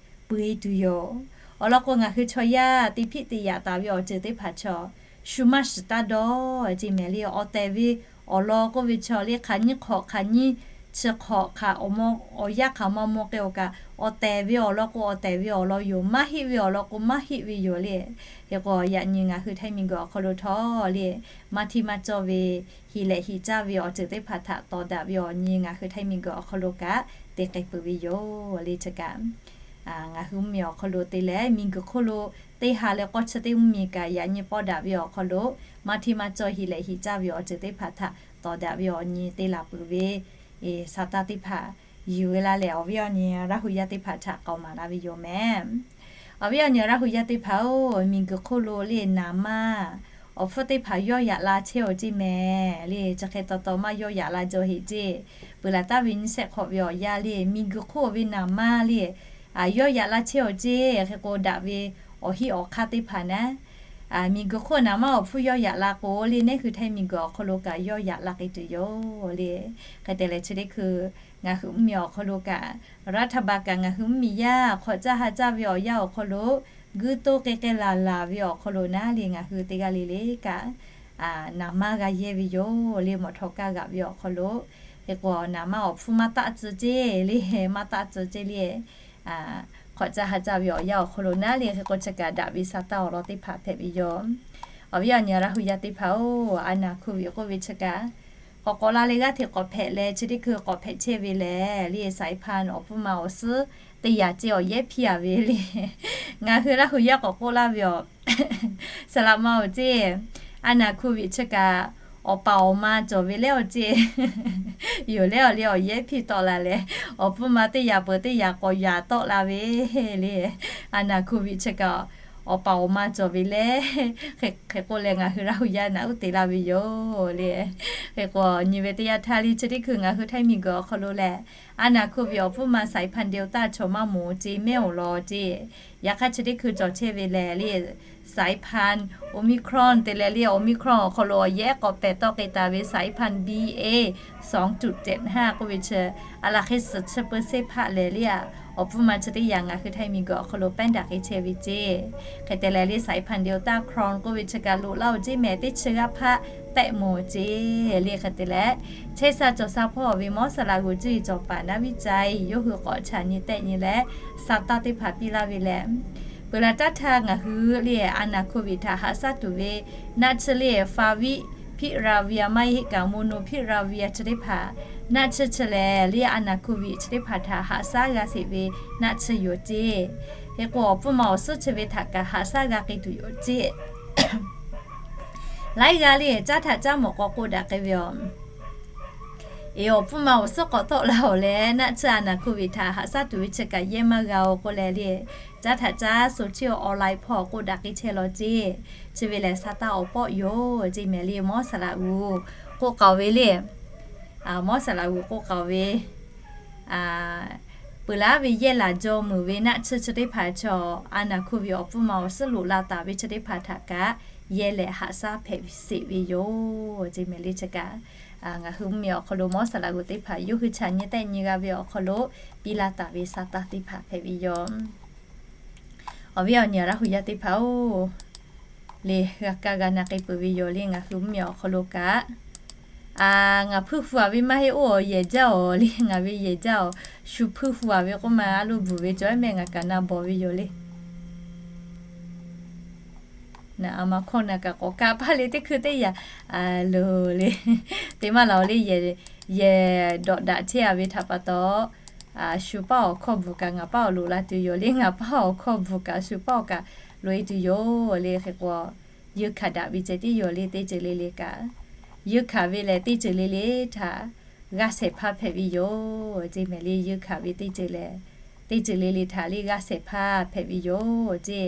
peu-e tuˬ yoˬ. Awˬ lawn k'o, ngaˬ hui chaw yaˇ te hpiˆ te yaꞈ taˍ ve awˬ ceuˬ teˇ hpaˍ chaw, shu maˇ shiˍ taˇ dawˇ ce mehˍ le. Awˬ tehˬ ve awˬ lawn k'oˆ ve chaw le, hk'aˬ nyiˇ hk'awꞈ hk'aˬ nyiˇ chi hk'awꞈ hk'aˬ awˬ mawˇ awˬ yanˇ hk'aˬ maˇ maw k'ai-oˬ kaꞈ, awˬ tehˬ ve awˬ lawn k'o awˬ tehˬ ve awˬ lawn yoˬ. Maˇ heˆ ve awˬ lawn k'o maˇ heˆ ve yoˬ le. Hk'e k'o, yaꞈ nyi ngaˬ hui Htaiˇ miˬguiˬ awˬ hk'aw lo htawˇ le, maˇ hteˇ maˇ cawˇ ve, heˍ lehꞈ heˍ caˇ ve awˬ ceuˬ teˇ hpaˍ htaꞈ tawˍ daꞈ ve awˬ nyi ngaˬ hui Htaiˇ miˬguiˬ awˬ hk'aw lo kaꞈ te k'ai peuˬ ve yoˬ le. Chi kaꞈ ngaˬ hui mvuhˇmiˬ awˬ hk'aw lo te leh, miˬguiˬ hk'oˆ lo teˇ ha leh k'awˇ chi teˇ mvuhˇmiˬ kaꞈ yaꞈ nyi pawˆ daꞈ ve awˬ hk'aw lo, maˇ hteˇ maˇ cawˇ heˍ lehꞈ heˍ caˇ ve awˬ ceuˬ teˇ hpaˍ htaꞈ tawˍ daꞈ ve awˬ nyi te laˬ peuˬ ve, e, sa taˇ teˇ hpaˍ yuˬ ve laˇ leh, awˬ viˉ awˬ nyi Laˇ hu yaˇ teˇ hpaˍ htaꞈ k'aoˍ maˍ laˇ ve yoˬ mehˍ. Awˬ viˉ awˬ nyi Laˇ hu yaˇ teˇ hpaˍ-oˬ, miˬguiˬ hk'oˆ lo le naˍ manˇ awˬ hpfuhˇ teˇ hpaˍ yawˇ yaꞈ la chehˇ-oˬ ce mehˍ le. Chi hk'e taw taw maˇ yawˇ yaꞈ la jaw heˍ ce. Peuˬ laˬ taˍ ve nyiˇ shehˆ hk'awꞈ ve awˬ yanˇ le, miˬguiˬ hk'oˆ ve naˍ manˇ le, yawˇ yaꞈ la chehˇ-oˬ ce. Hk'e k'o, daꞈ ve awˬ hinˉ awˬ hk'aˇ teˇ hpaˍ naˉ, miˬguiˬ hk'oˆ naˍ manˇ awˬ hpfuhˇ yawˇ yaꞈ la k'o le, neˇ hui Htaiˇ miˬguiˬ awˬ hk'aw lo kaꞈ yawˇ yaꞈ la k'ai tuˬ yoˬ le. Hk'e te leh chi teˇ hkui ngaˬ hui mvuhˇmiˬ awˬ hk'aw lo kaꞈ, รัฐบาล kaꞈ ngaˬ hui mvuhˇmiˬ yaˇ hk'awꞈ caˇ ha caˇ ve awˬ yanˇ awˬ hk'aw lo, guiˇ toˇ k'ai k'ai laˬ laˬ ve awˬ hk'aw lo naˉ le, ngaˬ hui teˇ g'aˇ le le kaꞈ naˍ manˇ g'a yehˇ ve yoˬ le. Mawꞈ htawꞈ kaˇ g'aꞈ ve awˬ hk'aw lo, hk'e k'o, naˍ manˇ awˬ hpfuhˇ maˇ taˆ tcuh ce le, maˇ taˆ tcuh ce le. Hk'awꞈ caˇ ha caˇ ve awˬ yanˇ awˬ hk'aw lo naˉ le, hk'e k'o, chi kaꞈ daꞈ ve sa taˇ awˬ lawn teˇ hpaˍ hpehꞈ ve yoˬ. Awˬ viˉ awˬ nyi Laˇ hu yaˇ teˇ hpaˍ-oˬ, a naˍ โควิด k'oˆ ve chi kaꞈ k'awꞈ k'awꞈ la leh g'aˇ hteꞈ k'awꞈ hpehꞈ leh, chi teˇ hkui k'awꞈ hpehꞈ chehˇ ve lehˬ le, สายพันธุ์ awˬ hpfuhˇ ma awˬ suhˉ teˇ yaꞈ ce awˬ yehˉ hpiˇ-a ve le. Ngaˬ hui Laˇ hu yaˇ k'awꞈ k'oˆ laˇ ve awˬ, saˍ laꞈ ma awˬ ce, a naˍ โควิด chi kaꞈ awˬ paˍ awˬ ma cawˬ ve leh awˬ ce, yoˬ leh awˬ le awˬ yehˉ hpiˇ tawˆ la leh, awˬ hpfuhˇ ma teˇ yaꞈ peuˬ teˇ yaꞈ k'awꞈ yaꞈ tawˆ la ve le. A naˍ โควิด chi kaꞈ awˬ paˍ awˬ ma cawˬ ve leh, hk'e k'oˆ leh ngaˬ hui Laˇ hu yaˇ naꞈ uˉ te laˇ ve yoˬ le. Hk'e k'o, nyi ve teˇ yanˇ htaˇ le, chi teˇ hkui ngaˬ hui Htaiˇ miˬguiˬ awˬ hk'aw lo lehˬ, a naˍ โควิด awˬ hpfuhˇ ma สายพันธุ์ Delta chaw maˇ moˍ ce mehˉ awˬ lawn ce. Yaꞈ hk'aˇ chi teˇ hkui cawˬ chehˇ ve lehˬ le, สายพันธุ์ Omicron te leh le, Omicron awˬ hk'aw lo awˬ yehˉ k'awꞈ pehˬ tawˆ k'ai taˍ ve สายพันธุ์ B A สองจุดเจ็ดห้า k'oˆ ve chi, a laˬ hk'e suhˍ chi เปอร์เซ็นต์ hpaˆ lehˬ le, awˬ hpfuhˇ ma chi teˇ yaꞈ ngaˬ hui Htaiˇ miˬguiˬ awˬ hk'aw lo pehˉ daꞈ k'ai chehˇ ve ce. Hk'e te leh le, สายพันธุ์ Delta Cron k'oˆ ve chi kaꞈ loꞈ laˇ-oˬ ce mehˍ, teˇ chi g'aˇ hpaˆ tehˆ mawˬ ce le. Hk'e te leh, chehˇ sha cawˬ sha hpawˇ ve mawˇ saˍ laꞈ g'uˬ cuˇ yiˍ cawˬ paˍ naˉ viˉ caiˇ yawˇ hui k'awꞈ chaꞈ nyi tehˆ nyi leh, sa taˇ teˇ hpaˍ piˇ laˇ ve lehˬ, peuˬ laˬ taˇ htaˇ ngaˬ hui le a naˍ โควิด htaꞈ haꞈ shaˉ tuˬ ve naˆ tsuhˇ le, Favipiravir maˇ heˆ kaꞈ Molnupiravir chi teˇ hpaˍ, naˆ tsuhˇ chi lehˬ le a naˍ โควิด chi teˇ hpaˍ htaꞈ haꞈ shaˉ g'a sheˍ ve naˆ tsuhˇ yoˬ ce. Hk'e k'o, awˬ hpfuhˇ ma awˬ suhˉ chi ve htaꞈ kaꞈ haꞈ shaˉ g'a k'ai tuˬ yoˬ ce. Laiˉ g'aˇ le caˉ htaꞈ caˉ mawˬ k'aw k'oˆ daꞈ k'ai ve yoˬ. Eˬ, awˬ hpfuhˇ ma awˬ suhˉ k'awꞈ tawˆ la-oˬ leh, naˆ tsuhˇ a naˍ โควิด htaꞈ haꞈ shaˉ tuˬ ve chi kaꞈ yehˇ maˇ g'a-oˬ k'oˆ leh le, caˉ htaꞈ caˉ โซเชียล ออนไลน์ hpawˇ k'oˆ daꞈ k'ai chehˇ law ce. Chi ve lehˬ, sa taˇ awˬ pawˆ yoˬ ce mehˍ le, mawˇ saˍ laꞈ g'uˬ k'oˆ k'aoˍ ve le. Mawˇ saˍ laꞈ g'uˬ k'oˆ k'aoˍ ve, peuˬ laˉ ve yehˇ laˬ jaw meuˍ ve naˆ tsuhˇ chi teˇ hpaˍ chaw, a naˍ โควิด awˬ hpfuhˇ ma awˬ suhˉ loꞈ la taˍ ve chi teˇ hpaˍ htaꞈ kaꞈ yehˇ leh haꞈ shaˉ hpehꞈ sheˍ ve yoˬ ce mehˍ le. Chi kaꞈ ngaˬ hui mvuhˇmiˬ awˬ hk'aw lo mawˇ saˍ laꞈ g'uˬ teˇ hpaˍ yawˇ hui chaꞈ nyi tehˆ nyi g'a ve awˬ hk'aw lo piˇ laˇ taˍ ve sa taˇ teˇ hpaˍ hpehꞈ ve yoˬ. Awˬ viˉ awˬ nyi Laˇ hu yaˇ teˇ hpaˍ-oˬ, le g'a kaˇ g'a na k'ai peuˬ ve yoˬ le. Ngaˬ hui mvuhˇmiˬ awˬ hk'aw lo kaꞈ, ngaˬ hpuiˇ hu-a ve maˇ heˆ, oˇ awˬ yehˬ jaˇ-oˬ le, ngaˬ ve yehˬ jaˇ-oˬ. Shu hpuiˇ hu-a ve k'oˆ ma, a loˇ bvuhˬ ve cawˬ mehˆ ngaˬ kaꞈ na bawˬ ve yoˬ le. Naꞈ a ma hkawˇ na kaꞈ k'awꞈ kaˇ paˇ le, teˇ hkui teˇ yaꞈ loˬ le. Te maˇ laˬ-oˬ le, yehˬ dawꞈ daꞈ chehˇ-a ve htaꞈ pa taw, shu paˇ awˬ hkawˇ bvuhˬ kaꞈ ngaˬ paˇ awˬ loꞈ la tuˬ yoˬ le. Ngaˬ paˇ awˬ hkawˇ bvuhˬ kaꞈ shu paˇ awˬ kaꞈ loꞈ-e tuˬ yoˬ le. Hk'e k'o, yeunˇ hkanˍ daꞈ ve ceh tiˉ yoˬ le. Teˇ ceuˬ le le kaꞈ, yeunˇ hkanˍ ve lehˬ teˇ ceuˬ le le htaꞈ g'a shehˍ hpaˇ hpehꞈ ve yoˬ ce mehˍ le. Yeunˇ hkanˍ ve teˇ ceuˬ lehˬ, teˇ ceuˬ le le htaꞈ le g'a shehˍ hpaˇ hpehꞈ ve yoˬ ce.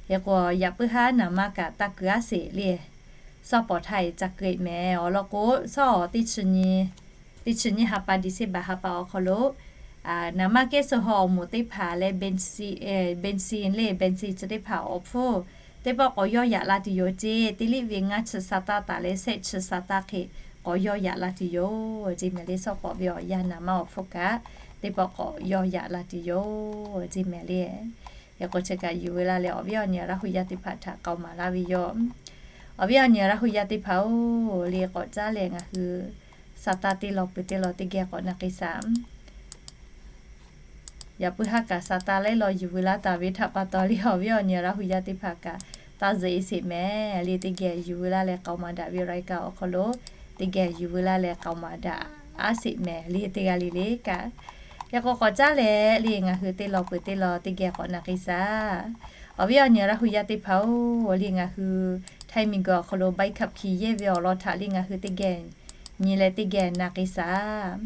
Hk'e k'o, yaꞈ puiˉ haˉ naˍ manˇ kaꞈ taˇ keu-a sheˍ le. Sawˉ pawˍ htaˇ e ca keu-e mehˍ. Awˬ lawn k'o, sawˉ teˇ chi nyi ha pa December ha pa awˬ hk'aw lo, naˍ manˇ kehˉ suh haw awˬ moˍ teˇ hpaˍ leh, benzene le, benzene chi teˇ hpaˍ awˬ hpfuhˇ teˇ pawˆ k'awꞈ yawˇ yaꞈ la tuˬ yoˬ ce. Teˇ liˇ ve ngaˇ chi sa taˇ taˍ leh shehˆ chi sa taˇ hk'e k'awꞈ yawˇ yaꞈ la tuˬ yoˬ ceˇ mehˍ le. Shawˉ k'awꞈ ve awˬ yanˇ naˍ manˇ awˬ hpfuhˇ kaꞈ teˇ pawˆ k'awꞈ yawˇ yaꞈ la tuˬ yoˬ ceˇ mehˍ le. Hk'e k'o chi kaꞈ yuˬ ve laˇ leh awˬ viˉ awˬ nyi Laˇ hu yaˇ teˇ hpaˍ htaꞈ k'aoˍ maˍ laˇ ve yoˬ. Awˬ viˉ awˬ nyi Laˇ hu yaˇ teˇ hpaˍ-oˬ, le k'awꞈ caˉ leh ngaˬ hui sa taˇ teˇ law peuˬ teˇ law teˇ geh k'awꞈ na k'ai shaˍ. Yaꞈ puiˉ haˉ kaꞈ sa taˇ laiˉ law yuˬ veu laˇ taˍ ve htaꞈ pa taw le, awˬ viˉ awˬ nyi Laˇ hu yaˇ teˇ hpaˍ kaꞈ taˇ zuhꞈ e sheˍ mehˍ le. Teˇ geh yuˬ veu laˇ leh k'aoˍ maˍ daꞈ ve รายการ awˬ hk'aw lo teˇ geh yuˬ veu laˇ leh k'aoˍ maˍ daꞈ aˉ sheˍ mehˍ le. Teˇ g'aˇ le le kaꞈ, yaꞈ k'o k'awꞈ caˉ leh le ngaˬ hui teˇ law peuˬ teˇ law teˇ geh k'awꞈ na k'ai shaˍ. Awˬ viˉ awˬ nyi Laˇ hu yaˇ teˇ hpaˍ-oˬ, le ngaˬ hui Htaiˇ miˬguiˬ awˬ hk'aw lo ใบขับขี่ yehˇ ve awˬ lawn htaꞈ le ngaˬ hui teˇ geh nyi leh teˇ geh na k'ai shaˍ.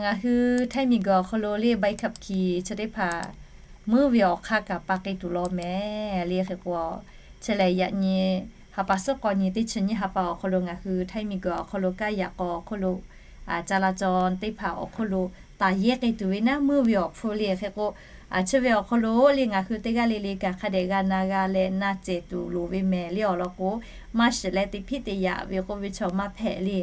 Ngaˬ hui Htaiˇ miˬguiˬ awˬ hk'aw lo le ใบขับขี่ chi teˇ hpaˍ meuˇ ve awˬ hk'aˇ kaꞈ pa k'ai tuˬ law mehˍ le. Hk'e k'o, chi lehˬ yaꞈ nyi ha pa suhˉ k'awˇ nyi teˇ chi nyiˇ ha pa awˬ hk'aw lo ngaˬ hui Htaiˇ miˬguiˬ awˬ hk'aw lo kaˇ yaꞈ k'aw awˬ hk'oˆ lo จราจร teˇ hpaˍ awˬ hk'oˆ lo taˍ yehˇ k'ai tuˬ ve naˉ meuˇ ve awˬ hpfuhˇ le. Hk'e k'o, chi ve awˬ hk'aw lo le ngaˬ hui teˇ g'aˇ le le kaꞈ hk'a dehꞈ g'a na g'a leh na cehˬ tuˬ loˍ ve mehˍ le. Awˬ lawn k'o, maˇ shiˍ leh teˇ hpiˆ teˇ yaꞈ ve k'oˆ ve chaw maˇ hpehꞈ le.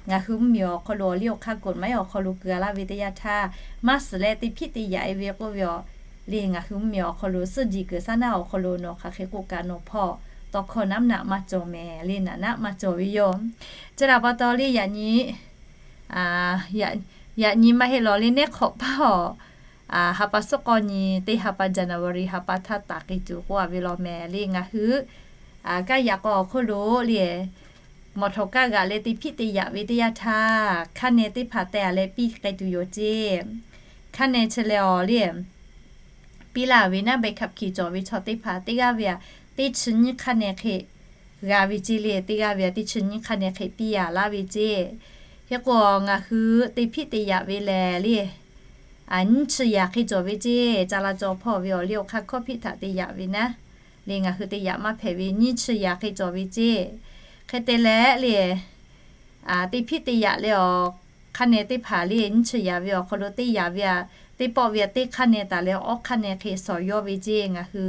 Ngaˬ hui mvuhˇmiˬ awˬ hk'aw lo awˬ liˇ awˬ hk'aˇ กฎหมาย awˬ hk'aw lo keu a laˇ ve teˇ yanˇ htaˇ, maˇ shiˍ leh teˇ hpiˆ teˇ yaꞈ e ve k'oˆ ve awˬ le ngaˬ hui mvuhˇmiˬ awˬ hk'aw lo suhˆ jiˬ kuiˬ shaˉ naˉ awˬ hk'aw lo nawˬ hk'aˬ hk'e k'oˆ kaꞈ nawˬ hpawˇ tawˇ hkawˇ naˉ naˆ maˇ cawˬ mehˍ le. Naˍ naˆ maˇ cawˬ ve yoˬ. Chi htaꞈ pa taw le yaꞈ nyi yaꞈ nyi maˇ heˆ law le neˉ hk'awꞈ paˇ awˬ ha pa suhˉ k'awˇ nyi teˇ ha pa January ha pa htaˇ taˍ k'ai tuˬ k'oˆ a ve law mehˍ le. Ngaˬ hui kaˇ yaꞈ k'aw awˬ hk'oˆ lo le mawˬ htawˍ kaˇ g'aꞈ leh teˇ hpiˆ teˇ yaꞈ ve teˇ yanˇ htaˇ, hk'aˇ neh teˇ hpaˍ teh a leh piˇ k'ai tuˬ yoˬ ceˇ. Hk'aˇ neh chi leh awˬ le piˇ laˇ ve naˉ ใบขับขี่ cawˬ ve chaw teˇ hpaˍ teˇ g'aˇ ve aꞈ teˇ chi nyiˇ hk'aˇ neh hk'e g'a ve ceˇ le. Teˇ g'aˇ ve aꞈ teˇ chi nyiˇ hk'aˇ neh hk'e piˇ a laˇ ve ceˇ. Hk'e k'o ngaˬ hui teˇ hpiˆ teˇ yaꞈ ve lehˬ le nyiˇ chi yaꞈ hk'e cawˬ ve ceˇ. จราจร hpawˇ ve awˬ liˇ awˬ hk'aˇ ข้อผิด htaꞈ te yaꞈ ve naˉ le ngaˬ hui te yaꞈ maˇ hpehꞈ ve nyiˇ chi yaꞈ hk'e cawˬ ve ceˇ. Hk'e te leh le teˇ hpiˆ teˇ yaꞈ leh awˬ hk'aˇ neh teˇ hpaˍ le nyiˇ chi yaꞈ ve awˬ hk'aw lo teˇ yaꞈ ve aꞈ teˇ pawˆ ve aꞈ teˇ hk'aˇ neh taˍ leh awˇ hk'aˇ neh hk'e shawˍ yawˇ ve ceˇ. Ngaˬ hui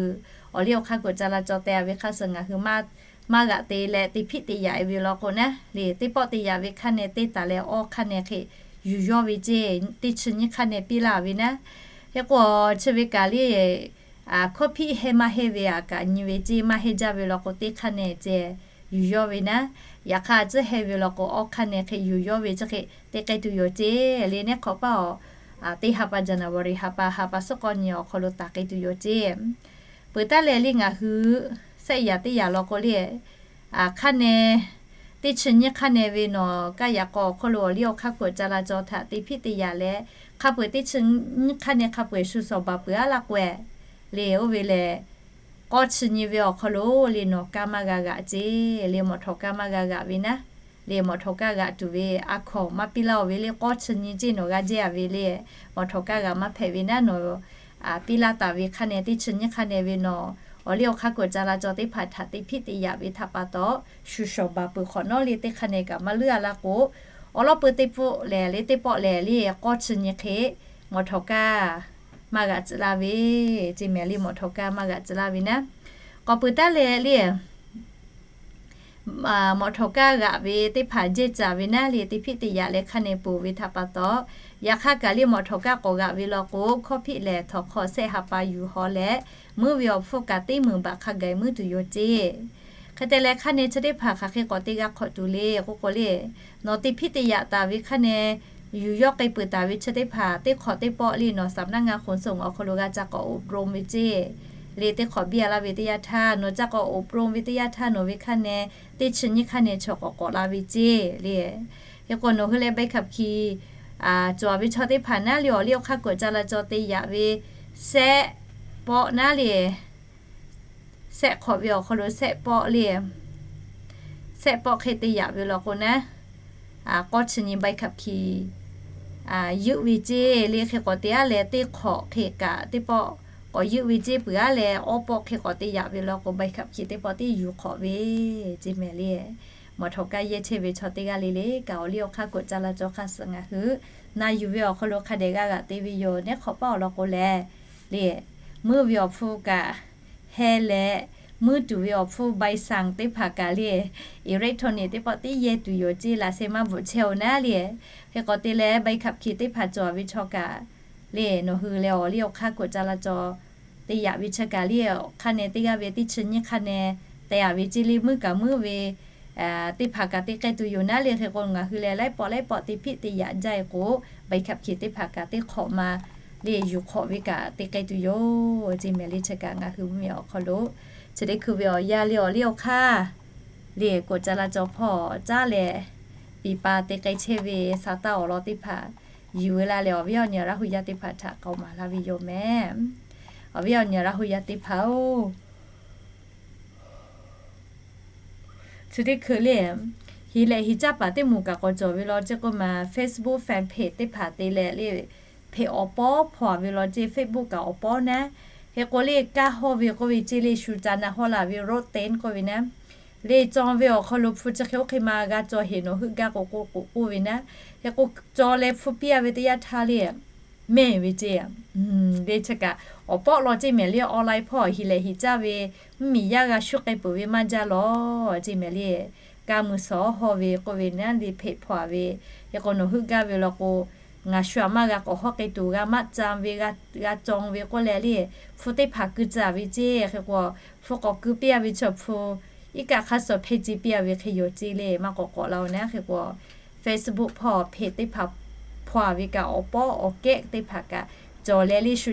awˬ liˇ awˬ hk'aˇ กฎจราจร teh a ve hk'aˇ suh ngaˬ hui maˇ g'aꞈ te leh teˇ hpiˆ teˇ yaꞈ e ve law k'o naˉ le teˇ pawˆ teˇ yaꞈ ve hk'aˇ neh teˇ taˍ leh awˇ hk'aˇ neh hk'e yuˬ yawˇ ve ceˇ. Teˇ chi nyiˇ hk'aˇ neh piˇ laˇ ve naˉ. Hk'e k'o chi ve kaꞈ le ข้อผิด hehˇ maˇ hehˇ ve aꞈ kaꞈ nyi ve ceˇ. Maˇ hehˇ jaˇ ve law k'o teˇ hk'aˇ neh ceh yuˬ yawˇ ve naˉ. Yaꞈ hk'aˇ tcuhˉ hehˇ ve law k'o awˇ hk'aˇ neh hk'e yuˬ yawˇ ve chi hk'e te k'ai tuˬ yoˬ ceˇ. Le neˉ hk'awꞈ paˇ awˬ teˇ ha pa January ha pa ha pa suhˉ k'awˇ nyi awˬ hk'aw lo taˍ k'ai tuˬ yoˬ ceˇ. Peuˬ taˉ leh le ngaˬ hui sehˆ yaꞈ teˇ yaꞈ law k'o le hk'aˇ neh teˇ chi nyiˇ hk'aˇ neh ve nawˬ kaˇ yaꞈ k'aw awˬ hk'oˆ lo awˬ liˇ awˬ hk'aˇ กฎจราจร htaꞈ teˇ hpiˆ teˇ yaꞈ leh hk'a peu-eˬ teˇ chi nyiˇ hk'aˇ neh hk'a peu-eˬ shu shawˍ baˬ peuˬ a laˇ k'o le oˇ ve lehˬ k'awˇ chi nyi ve awˬ hk'aw lo le nawˬ kaˇ maˇ g'a g'aꞈ ceˇ. Le mawˬ htawˍ kaˇ maˇ g'a g'aꞈ ve naˉ. Le mawˬ htawˍ kaˇ g'aꞈ tuˬ ve a hkawnˍ maˇ piˇ laˇ-oˬ ve le k'awˇ chi nyi ceˇ nawˬ g'a jehˇ a ve le mawˬ htawˍ kaˇ g'aꞈ maˇ hpehꞈ ve naˉ nawˬ piˇ laˇ taˍ ve hk'aˇ neh teˇ chi nyiˇ hk'aˇ neh ve nawˬ awˬ liˇ awˬ hk'aˇ กฎจราจร teˇ hpaˍ htaꞈ teˇ hpiˆ teˇ yaꞈ ve htaꞈ pa taw shu shawˍ baˬ peuˬ hk'awꞈ nawˉ le teˇ hk'aˇ neh kaꞈ maˇ leuˉ a laˇ k'o awˬ lawˉ peu teˇ pawˆ lehˬ le teˇ pawˆ lehˬ le k'awˇ chi nyi hk'e mawˬ htawˍ kaˇ maˇ g'aꞈ tcuh laˇ ve ceˇ mehˍ le mawˬ htawˍ kaˇ maˇ g'aꞈ tcuh laˇ ve naˉ. K'awꞈ peuˬ taˉ leh le mawˬ htawˍ kaˇ g'aꞈ ve teˇ hpaˍ jehˇ caˍ ve naˉ le teˇ hpiˆ teˇ yaꞈ leh hk'aˇ neh peuˬ ve htaꞈ pa taw, yaꞈ hk'aˇ kaꞈ le mawˬ htawˍ kaˇ k'awꞈ g'aꞈ ve law k'o ข้อผิด lehˬ htawˍ hk'awꞈ sehˆ ha pa yuˬ haw leh meuˇ ve awˬ hpfuhˇ kaꞈ teˇ meunˍ baꞈ hk'a gaˬ meuˇ tuˬ yoˬ ceˇ. Hk'e te leh hk'aˇ neh chi teˇ hpaˍ hk'aˬ hk'e k'awꞈ te g'a hk'awꞈ tuˬ le k'oˆ k'o le nawˬ teˇ hpiˆ teˇ yaꞈ taˍ ve hk'aˇ neh yuˬ yawˇ k'ai peuˬ taˍ ve chi teˇ hpaˍ teˇ hk'awꞈ teˇ pawˆ le nawˬ สำนักงานขนส่ง awˬ hk'aw lo g'a ca k'awꞈ อบรม ve ceˇ. Le teˇ hk'awꞈ biˇ a laˇ ve teˇ yanˇ htaˇ nawˬ ca k'awꞈ อบรม ve teˇ yanˇ htaˇ nawˬ ve hk'aˇ neh teˇ chi nyiˇ hk'aˇ neh chaw k'awꞈ k'awꞈ la ve ceˇ le. Hk'e k'o nawˬ hui leh ใบขับขี่ cawˬ ve chaw teˇ hpaˍ naˉ le awˬ liˇ awˬ hk'aˇ กฎจราจร te yaꞈ ve sehˆ pawˆ naˉ le sehˆ hk'awꞈ ve awˬ hk'aw lo sehˆ pawˆ le sehˆ pawˆ hk'e te yaꞈ ve law k'o naˉ k'awˇ chi nyi ใบขับขี่ yuˆ ve ceˇ. Le hk'e k'awꞈ te aˉ leh teˇ hk'awꞈ hk'e kaꞈ teˇ pawˆ k'awꞈ yuˆ ve ceˇ peuˬ aˉ leh awˇ pawˆ hk'e k'awꞈ te yaꞈ ve law k'o ใบขับขี่ teˇ pawˆ teˇ yuˬ hk'awꞈ ve ceˇ mehˍ le. Mawˬ htawˍ kaˇ yehˇ chehˇ ve chaw teˇ g'aˇ le le kaꞈ awˬ liˇ awˬ hk'aˇ กฎจราจร hk'aˇ suh ngaˬ hui na yuˬ ve awˬ hk'aw lo hk'a dehꞈ g'a g'aꞈ te ve yoˬ. Neˉ hk'awꞈ paˇ awˬ lawn k'o lehˬ le meuˇ ve awˬ hpfuhˇ kaꞈ heh leh muiˇ tuˬ ve awˬ hpfuhˇ ใบสั่ง teˇ hpaˍ kaꞈ le, electronic teˇ pawˆ tiˉ yehˇ tuˬ yoˬ ceˇ, laꞈ sheh maˇ bvuhꞈ chehˇ-oˬ naˉ le. Hk'e k'o te leh ใบขับขี่ teˇ hpaˍ cawˬ ve chaw kaꞈ le, nawˬ hui leh awˬ liˇ awˬ hk'aˇ กฎจราจร te yaꞈ ve chi kaꞈ le, awˬ hk'aˇ neh teˇ g'aˇ ve teˇ chi nyiˇ hk'aˇ neh te yaꞈ ve ceˇ le, muiˇ kaꞈ muiˇ ve teˇ hpaˍ kaꞈ te k'ai tuˬ yoˬ naˉ le. Hk'e k'o ngaˬ hui leh laiˉ pawˆ laiˉ pawˆ te hpiˆ te yaꞈ jaˇ-e k'o, ใบขับขี่ teˇ hpaˍ kaꞈ teˇ hk'awꞈ ma le yuˬ hk'awꞈ ve kaꞈ te k'ai tuˬ yoˬ ceˇ mehˍ le. Chi kaꞈ ngaˬ hui mvuhˇmiˬ awˬ hk'aw lo chi teˇ hkui ve awˬ yanˇ le awˬ liˇ awˬ hk'aˇ le, กฎจราจร hpawˇ caˉ leh piˍ pa te k'ai chehˇ ve sa taˇ awˬ lawn teˇ hpaˍ yuˬ ve laˇ leh, awˬ viˉ awˬ nyi Laˇ hu yaˇ teˇ hpaˍ htaꞈ k'aoˍ maˍ laˇ ve yoˬ mehˍ. Awˬ viˉ awˬ nyi Laˇ hu yaˇ teˇ hpaˍ-oˬ, chi teˇ hkui le, hiˍ lehˬ hiˍ caˇ paˍ teˇ moˍ kaꞈ k'awꞈ cawˬ ve law ceˇ k'oˆ ma, Facebook fan page teˇ hpaˍ te leh le, page awˬ pawˉ hpawˇ ve law ceˇ, Facebook kaꞈ awˬ pawˉ naˉ. Hk'e k'o le, kaˇ hawˇ ve k'oˆ ve ceˇ le, shu ca na hawˇ la ve road tax k'oˆ ve naˉ le, caw ve awˬ hk'aw lo hpu chi hk'e oˇ hk'e ma g'a caw heˍ nawˬ heuˆ gaˇ k'o k'o k'oˆ ve naˉ. Hk'e k'o caw leh hpu piˇ-a ve teˇ yanˇ htaˇ le, mehˇ ve ceˇ le, chi kaꞈ awˬ pawˆ law ceˇ mehˍ le. Online hpawˇ hiˍ lehˬ hiˍ caˇ ve mvuhˇmiˬ yaˇ g'a shu k'ai peuˬ ve maˇ jaˇ law ceˇ mehˍ le. Kaˇ mui sawˉ hawˇ ve k'oˆ ve naˉ le, page hpawˇ ve, hk'e k'o nawˬ heuˆ gaˇ ve law k'o, ngaˬ shu aꞈ maˇ g'a k'awꞈ hawˉ k'ai tuˬ, g'a maˆ ca ve, g'a caw ve k'oˆ leh le, hpu teˇ hpaˍ keu tcuh ve ceˇ. Hk'e k'o hpu k'awꞈ keu piˇ-a ve chi hpu iˉ kaˆ hk'aˇ suh hpeh ce piˇ-a ve hk'e yoˬ ceˇ le, maˇ k'awꞈ k'awꞈ la-o naˉ. Hk'e k'o Facebook hpawˇ page teˇ hpaˍ hpawˇ ve kaꞈ awˬ pawˉ awˬ kehˉ teˇ hpaˍ kaꞈ cawˬ leh le, shu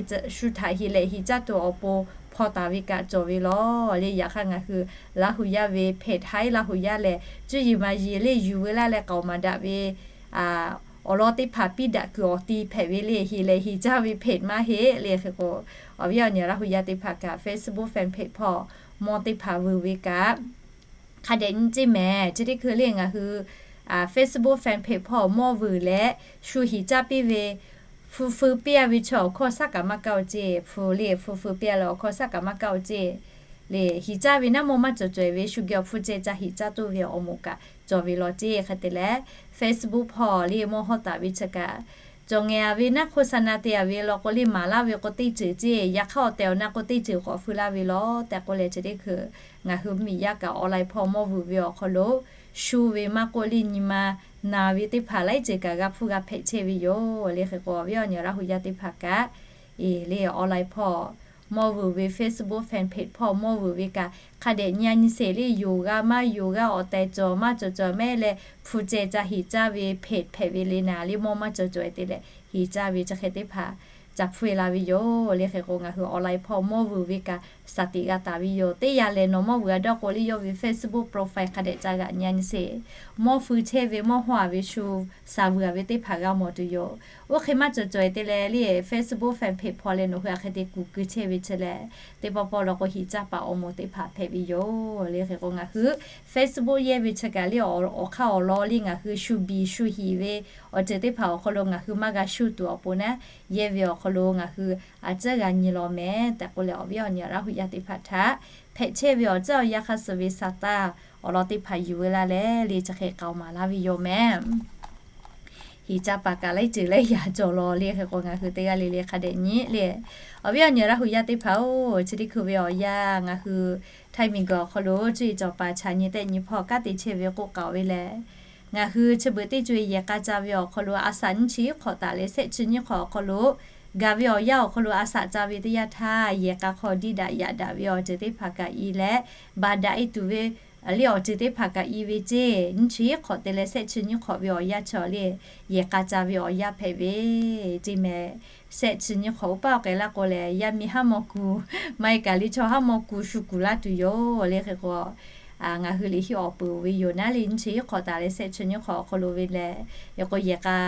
htaꞈ hiˍ lehˬ hiˍ caˇ tuˬ awˬ pon hpawˇ taˍ ve kaꞈ cawˬ ve law le. Yaꞈ hk'aˇ ngaˬ hui Laˇ hu yaˇ ve page htaꞈ, Laˇ hu yaˇ lehˬ cuˇ yiˍ maˍ yiˍ le yuˬ ve laˇ leh k'aoˍ maˍ daꞈ ve awˬ lawn teˇ hpaˍ piˇ daꞈ kuiˬ awˬ ti hpehꞈ ve le. Hiˍ lehˬ hiˍ caˇ ve page maˇ heˆ le. Hk'e k'o awˬ viˉ awˬ nyi Laˇ hu yaˇ teˇ hpaˍ kaꞈ Facebook fan page hpawˇ mawˇ teˇ hpaˍ vuiˬ ve kaꞈ hk'a dehꞈ nyi ceˇ mehˍ. Chi teˇ hkui le ngaˬ hui Facebook fan page hpawˇ mawˇ vuiˬ leh shu hiˍ caˇ piˇ ve, hpu feu piˇ-a ve chi awˬ hkawˇ shaˉ kaꞈ maˇ kaˇ-o ceˇ. Hpu le hpu feu piˇ-a leh awˬ hkawˇ shaˉ kaꞈ maˇ kaˇ-o ceˇ. Le hiˍ caˇ ve naˉ mawˇ maˇ cawˬ caweh ve shu geh awˬ hpfuhˇ ceh ca hiˍ caˇ toˇ ve awˬ moˍ kaꞈ cawˬ ve law ceˇ. Hk'e te leh Facebook hpawˇ le mawˇ hawˇ taˍ ve chi kaꞈ cawˬ ngeh-a ve naˉ โฆษณา te-a ve law k'o le maˍ laˇ ve k'o teˇ ceuˬ ceˇ, yaꞈ hk'aˇ awˬ tehˬ awˬ na k'o teˇ ceuˬ k'awꞈ feu laˇ ve law tehꞈ k'oˆ leh chi teˇ hkui ngaˬ hui mvuhˇmiˬ yaˇ kaꞈ online hpawˇ mawˇ vuiˬ ve awˬ hk'aw lo shu ve maˇ k'oˆ le nyi ma naˍ ve teˇ hpaˍ laiˉ ceuˬ kaꞈ g'a hpfuhˇ g'a hpehꞈ chehˇ ve yoˬ le. Hk'e k'o awˬ viˉ awˬ nyi Laˇ hu yaˇ teˇ hpaˍ kaꞈ le online hpawˇ mawˇ vuiˬ ve, Facebook fan page hpawˇ mawˇ vuiˬ ve kaꞈ hk'a dehꞈ nyi-a nyi sheˍ le. Yoˬ g'a maˇ yoˬ g'a, awˬ tehˬ cawˬ maˇ cawˬ cawˬ mehˍ leh hpu ceh ca hiˍ caˇ ve page hpehꞈ ve le naˍ le, mawˇ maˇ cawˬ cawˬ-e te leh hiˍ caˇ ve chi hk'e teˇ hpaˍ ca hpfuhˇ-e la ve yoˬ le. Hk'e k'o ngaˬ hui online hpawˇ mawˇ vuiˬ ve kaꞈ shaˍ tiꞈ g'a taˍ ve yoˬ. Teˇ yanˇ lehˬ nawˬ mawˇ vuiˬ-a dawˇ k'o le yawˇ ve Facebook profile hk'a dehꞈ ca g'aꞈ nyi-a nyi sheˍ. Mawˇ feu chehˇ ve mawˇ hawˇ-a ve shu shaˍ vuiˬ-a ve teˇ hpaˍ g'a mawˬ tuˬ yoˬ. Oˇ hk'e maˇ cawˬ cawˬ-e te leh le Facebook fan page hpawˇ leh nawˬ hui a hk'e te kuˬ keu chehˇ ve chi lehˬ teˇ pawˆ pawˆ law k'o hiˍ caˇ paˍ awˬ moˍ teˇ hpaˍ hpehꞈ ve yoˬ le. Hk'e k'o ngaˬ hui Facebook yehˇ ve chi kaꞈ le awˬ hk'aˇ awˬ lawn le ngaˬ hui shu biˬ shu hiˍ ve awˬ ceuˬ teˇ hpaˍ awˬ hk'aw lo ngaˬ hui maˇ g'a shuˇ tuˬ awˬ pon naˉ, yehˇ ve awˬ hk'aw lo ngaˬ hui a ciˉ g'a nyi law mehˍ tehꞈ k'oˆ leh awˬ viˉ awˬ nyi Laˇ hu yaˇ teˇ hpaˍ htaꞈ hpehꞈ chehˇ ve awˬ ciˉ awˬ yanˇ hk'a suh ve sa taˇ awˬ lawn teˇ hpaˍ yuˬ ve laˇ leh le chi hk'e k'aoˍ maˍ laˇ ve yoˬ mehˍ. Hiˍ caˇ paˍ kaꞈ laiˉ ceuˬ laiˉ yaꞈ cawˬ law le. Hk'e k'o ngaˬ hui teˇ g'aˇ le le hk'a dehꞈ nyi le. Awˬ viˉ awˬ nyi Laˇ hu yaˇ teˇ hpaˍ-oˬ, chi teˇ hkui ve awˬ yanˇ ngaˬ hui Htaiˇ miˬguiˬ awˬ hk'aw lo cuˇ yiˍ cawˬ paˍ chaꞈ nyi tehꞈ nyi hpawˇ kanˉ te chehˇ ve k'oˆ k'aoˍ ve lehˬ, ngaˬ hui chi beuꞈ teˇ co-e yehˬ k'a ca ve awˬ hk'aw lo a saꞈ nyiˇ chi hiˉ hk'awꞈ taˍ leh shehˆ chi nyiˇ hk'awꞈ awˬ hk'aw lo gaˬ ve awˬ yanˇ awˬ hk'aw lo a saꞈ ca ve teˇ yanˇ htaˇ, yehˬ k'a hk'aw diˇ daꞈ yaꞈ daꞈ ve awˬ ceuˬ teˇ hpaˍ kaꞈ i leh, baˬ daꞈ-e tuˬ ve le awˬ ceuˬ teˇ hpaˍ kaꞈ i ve ceˇ. Nyiˇ chi hiˉ hk'awꞈ te leh shehˆ chi nyiˇ hk'awꞈ ve awˬ yanˇ chi awˬ le yehˬ k'a ca ve awˬ yanˇ hpehꞈ ve ceˇ mehˍ. Shehˆ chi nyiˇ hk'awꞈ oˇ paˆ awˬ k'ehˍ laˇ k'o lehˬ, yaˇ miˇ haˉ mawˇ kuˬ, maˇ heˆ kaꞈ le chaw haˉ mawˇ kuˬ shu kuˬ laˇ tuˬ yoˬ le. Hk'e k'o ngaˬ hui liꞈ hiˆ awˬ peuˬ ve yoˬ naˉ le, nyiˇ chi hiˉ hk'awꞈ taˍ leh shehˆ chi nyiˇ hk'awꞈ awˬ hk'aw lo ve lehˬ, e k'o yehˬ k'a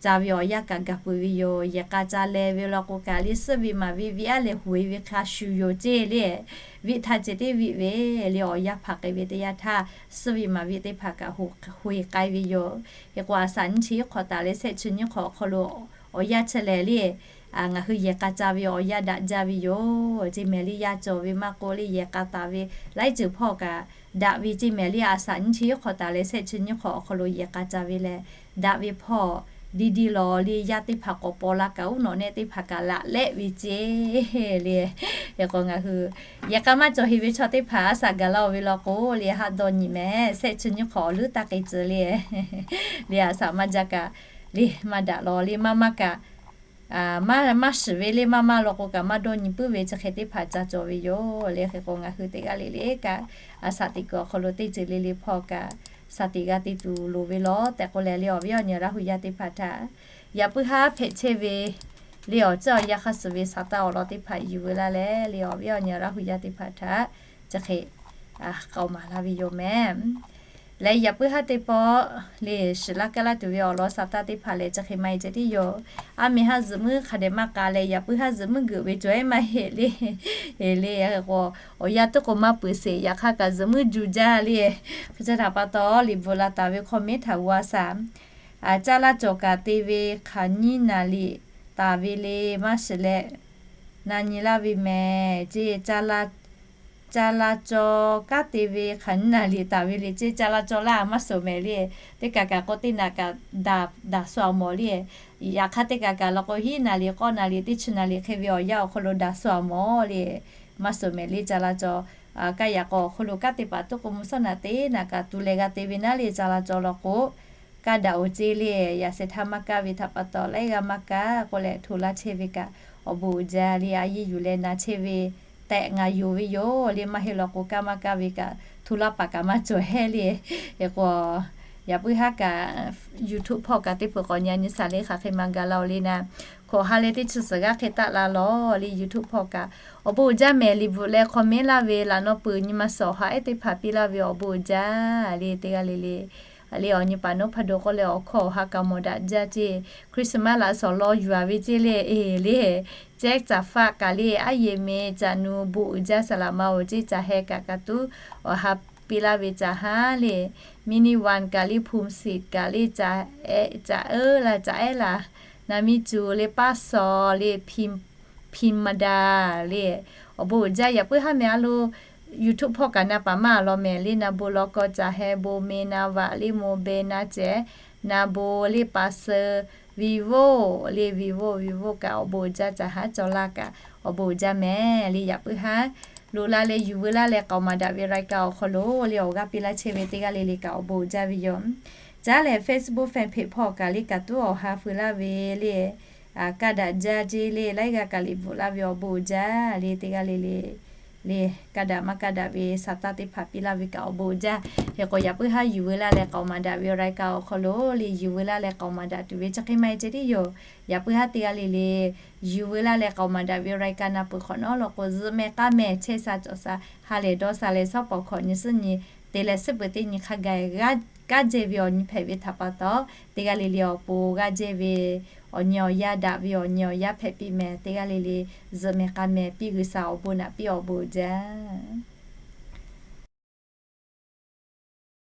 ca ve awˬ yanˇ kaꞈ gaˬ peuˬ ve yoˬ. Yehˬ k'a ca leh ve law k'o kaꞈ le suhˉ ve maˍ ve viˆ aˉ leh hoꞈ-e ve hk'a shuˍ yoˬ ceˇ le. Viˆ htaˇ ceh teˇ viˆ ve le awˬ yanˇ hpaˍ k'ai ve teˇ yanˇ htaˇ, suhˉ ve maˍ ve teˇ hpaˍ kaꞈ hoꞈ-e k'ai ve yoˬ. Hk'e k'o a saꞈ nyiˇ chi hiˉ hk'awꞈ taˍ leh shehˆ chi nyiˇ hk'awꞈ awˬ hk'aw lo awˬ yanˇ chi lehˬ le, ngaˬ hui yehˬ k'a ca ve awˬ yanˇ daꞈ jaˇ ve yoˬ ceˇ mehˍ le. Yaˇ cawˬ ve maˇ k'oˆ le, yehˬ k'a taˍ ve laiˉ ceuˬ hpawˇ kaꞈ daꞈ ve ceˇ mehˍ le. A saꞈ nyiˇ chi hiˉ hk'awꞈ taˍ leh shehˆ chi nyiˇ hk'awꞈ awˬ hk'aw lo yehˬ k'a ca ve lehˬ, daꞈ ve hpawˇ di di lawˬ le, yaˇ teˇ hpaˍ k'awꞈ paw la kaꞈ, uˉ nawꞈ nehˆ teˇ hpaˍ kaꞈ laꞈ lehˆ ve ceˇ le. Hk'e k'o ngaˬ hui yaꞈ k'aˇ maˇ cawˬ heˍ ve chaw teˇ hpaˍ a shaꞈ gaˬ la-oˬ ve law k'o le, haˆ dawˇ nyi mehˍ, shehˆ chi nyiˇ hk'awꞈ awˬ leuˉ taˇ k'ai tcuh le. Le a shaꞈ maˇ jaˇ kaꞈ le, maˇ daꞈ lawˬ le, maˇ maˇ kaꞈ maˇ shiˍ ve le, maˇ maˇ law k'o kaꞈ maˇ dawˇ nyi puiˉ ve chi hk'e teˇ hpaˍ ca cawˬ ve yoˬ le. Hk'e k'o ngaˬ hui teˇ g'aˇ le le kaꞈ a shaꞈ teꞈ kuiˬ awˬ hk'aw lo teˇ ceuˬ le le hpawˇ kaꞈ shaˍ tiꞈ g'a te tuˬ loˍ ve lawˬ tehꞈ k'oˆ leh le, awˬ viˉ awˬ nyi Laˇ hu yaˇ teˇ hpaˍ htaꞈ yaꞈ puiˉ haˉ hpehꞈ chehˇ ve le, awˬ ceuˬ awˬ yanˇ hk'a shuˍ ve shaˍ taˇ awˬ lawn teˇ hpaˍ yuˬ veu laˇ leh le, awˬ viˉ awˬ nyi Laˇ hu yaˇ teˇ hpaˍ htaꞈ chi hk'e k'aoˍ maˍ laˇ ve yoˬ mehˍ. Leh yaꞈ puiˉ haˉ teˇ pawˆ le, shiˍ laˇ kaˇ laˇ tuˬ ve awˬ lawn shaˍ taˇ teˇ hpaˍ lehˬ chi hk'e maˇ heˆ ceh tiˉ yoˬ. A mehˍ haˉ zuhꞈ muiˉ hk'a dehꞈ maˇ k'a leh, yaꞈ puiˉ haˉ zuhꞈ muiˉ geuꞈ ve cawˬ ehˉ maˇ heˆ le. Le k'o, awˬ yanˇ teˇ k'o maˇ peuˬ sheˍ, yaꞈ hk'aˇ kaꞈ zuhꞈ muiˉ juˇ jaˇ le. Hk'e te htaꞈ pa taw, liꞈ bvuhꞈ la taˍ ve comment htaꞈ g'a shaˍ. Caˇ laˇ cawˬ kaꞈ te ve hk'aˬ nyiˇ naˍ riˍ taˍ ve le, maˇ shiˍ leh na nyi laˇ ve mehˍ ceˇ. Caˇ laˇ cawˬ kaꞈ te ve hk'aˬ nyiˇ naˍ riˍ taˍ ve le ceˇ. Caˇ laˇ cawˬ laˇ maˇ shiˍ mehˍ le. Teˇ kaꞈ kaꞈ k'o teˇ naꞈ kaꞈ daꞈ daꞈ shu a mawˬ le. Yaꞈ hk'aˇ teˇ kaꞈ kaꞈ law k'o hiˉ naˍ riˍ k'awˇ naˍ riˍ teˇ chi naˍ riˍ hk'e ve awˬ yanˇ awˬ hk'aw lo daꞈ shu a mawˬ le. Maˇ shiˍ mehˍ le. Caˇ laˇ cawˬ kaꞈ yaꞈ k'o awˬ hk'aw lo kaꞈ teˇ paˍ tuˉ k'o mvuhˇ shawˉ naꞈ teˇ naꞈ kaꞈ tu leh g'a te ve naˉ le. Caˇ laˇ cawˬ law k'o kaꞈ daꞈ-oˬ ceˇ le. Yaꞈ shehˍ htaˇ maˇ kaˇ ve htaꞈ pa taw laiˉ g'aˇ maˇ kaˇ k'oˆ leh hto laˇ chehˇ ve kaꞈ awˬ bon uiˍ jaˇ le. A yeˇ yuˬ leh na chehˇ ve tehꞈ ngaˬ yonˍ ve yoˬ le. Maˇ heˆ law k'o kaꞈ maˇ kaˇ ve kaꞈ hto laˇ paˍ kaꞈ maˇ cawˬ hehˉ le. Hk'e k'o yaꞈ puiˉ haˉ kaꞈ YouTube hpawˇ kaꞈ teˇ peuˬ k'awꞈ nyi a nyi shaˍ le hk'aˬ hk'e maˇ ga laˇ-oˬ le na. Hkawꞈ ha leh teˇ chi suhˍ g'aˇ hk'e taˆ la lawˬ le. YouTube hpawˇ kaꞈ awˬ bon uiˍ jaˇ mehˍ. Liꞈ bvuhꞈ leh comment laˇ ve laꞈ naw peuˬ nyi ma suhˍ awˬ ha ehˉ teˇ hpaˍ piˇ laˇ ve awˬ bon uiˍ jaˇ le. Teˇ g'aˇ le le le awˬ nyi paˍ nawˉ hpaˇ do k'oˆ leh awˬ hkawˇ awˬ ha kaꞈ mawˬ daꞈ jaˇ ceˇ. Christmas laꞈ shawˍ law yuˬ a ve ceˇ le. Eˬ le, cehˉ caˍ faˆ kaꞈ le, aˉ yeˬ me caꞈ nu bon uiˍ jaˇ saˍ laꞈ ma-oˬ ceˇ. Caˬ heh kaꞈ kaꞈ tuˉ awˬ ha piˇ laˇ ve caˬ haˉ le, mini one kaꞈ le, phum sit kaꞈ le, caˬ ehˉ la, caˬ ehˉ la, na miˇ cuˬ le, paˇ shaw le, phim madaˍ le, awˬ bon uiˍ jaˇ. Yaꞈ puiˉ haˉ mehˍ a lo YouTube hpawˇ kaꞈ na paˍ maˇ a law mehˍ le. Na bon law kawˇ caˬ heh bon me, na vaꞈ le, mo be na cehˬ, na bon le, pa suh, Vivo le, Vivo, Vivo kaꞈ awˬ bon uiˍ jaˇ. Caˬ haˉ cawˬ laˇ kaꞈ awˬ bon uiˍ jaˇ mehˍ le. Yaꞈ puiˉ haˉ loꞈ la leh yuˬ veu laˇ leh k'aoˍ maˍ daꞈ ve raiˍ kaꞈ awˬ hk'aw lo le awˬ g'aˇ piˇ laˇ chehˇ ve teˇ g'aˇ le le kaꞈ awˬ bon uiˍ jaˇ ve yoˬ. Caˉ lehˬ Facebook fan page hpawˇ kaꞈ le kaꞈ tuˉ awˬ ha feu laˇ ve le, kaˇ daꞈ jaˇ ceˇ le, laiˉ g'aˇ kaꞈ liꞈ bvuhꞈ laˇ ve awˬ bon uiˍ jaˇ le. Teˇ g'aˇ le le le, kaˇ daꞈ maˇ kaˇ daꞈ ve shaˍ taˇ teˇ hpaˍ piˇ laˇ ve kaꞈ awˬ bon uiˍ jaˇ. Hk'e k'o yaꞈ puiˉ haˉ yuˬ veu laˇ leh k'aoˍ maˍ daꞈ ve awˬ raiˍ kaꞈ awˬ hk'aw lo le yuˬ veu laˇ leh k'aoˍ maˍ daꞈ tuˬ ve chi hk'e maˇ heˆ ceh tiˉ yoˬ. Yaꞈ puiˉ haˉ teˇ g'aˇ le le yuˬ veu laˇ leh k'aoˍ maˍ daꞈ ve awˬ raiˍ kaꞈ na peuˬ hk'awꞈ nawˉ law k'o zuhꞈ mehˍ k'aˇ mehˍ chehˇ sha cawˬ sha ha lehˬ dawˇ sha leh shawˉ pawˍ hkawꞈ nyi suhˉ nyi te leh suhˉ peuˬ teˇ nyi hk'a gaˬ kaˇ jehˇ ve awˬ nyi hpehꞈ ve htaꞈ pa taw, teˇ g'aˇ le le awˬ pon g'aˇ jehˇ ve awˬ nyi awˬ yanˇ daꞈ ve awˬ nyi awˬ yanˇ hpehꞈ piˇ mehˍ. Teˇ g'aˇ le le zuhꞈ mehˍ k'aˇ mehˍ piˇ G'uiˬsha awˬ bon naꞈ piˇ awˬ bon uiˍ jaˇ.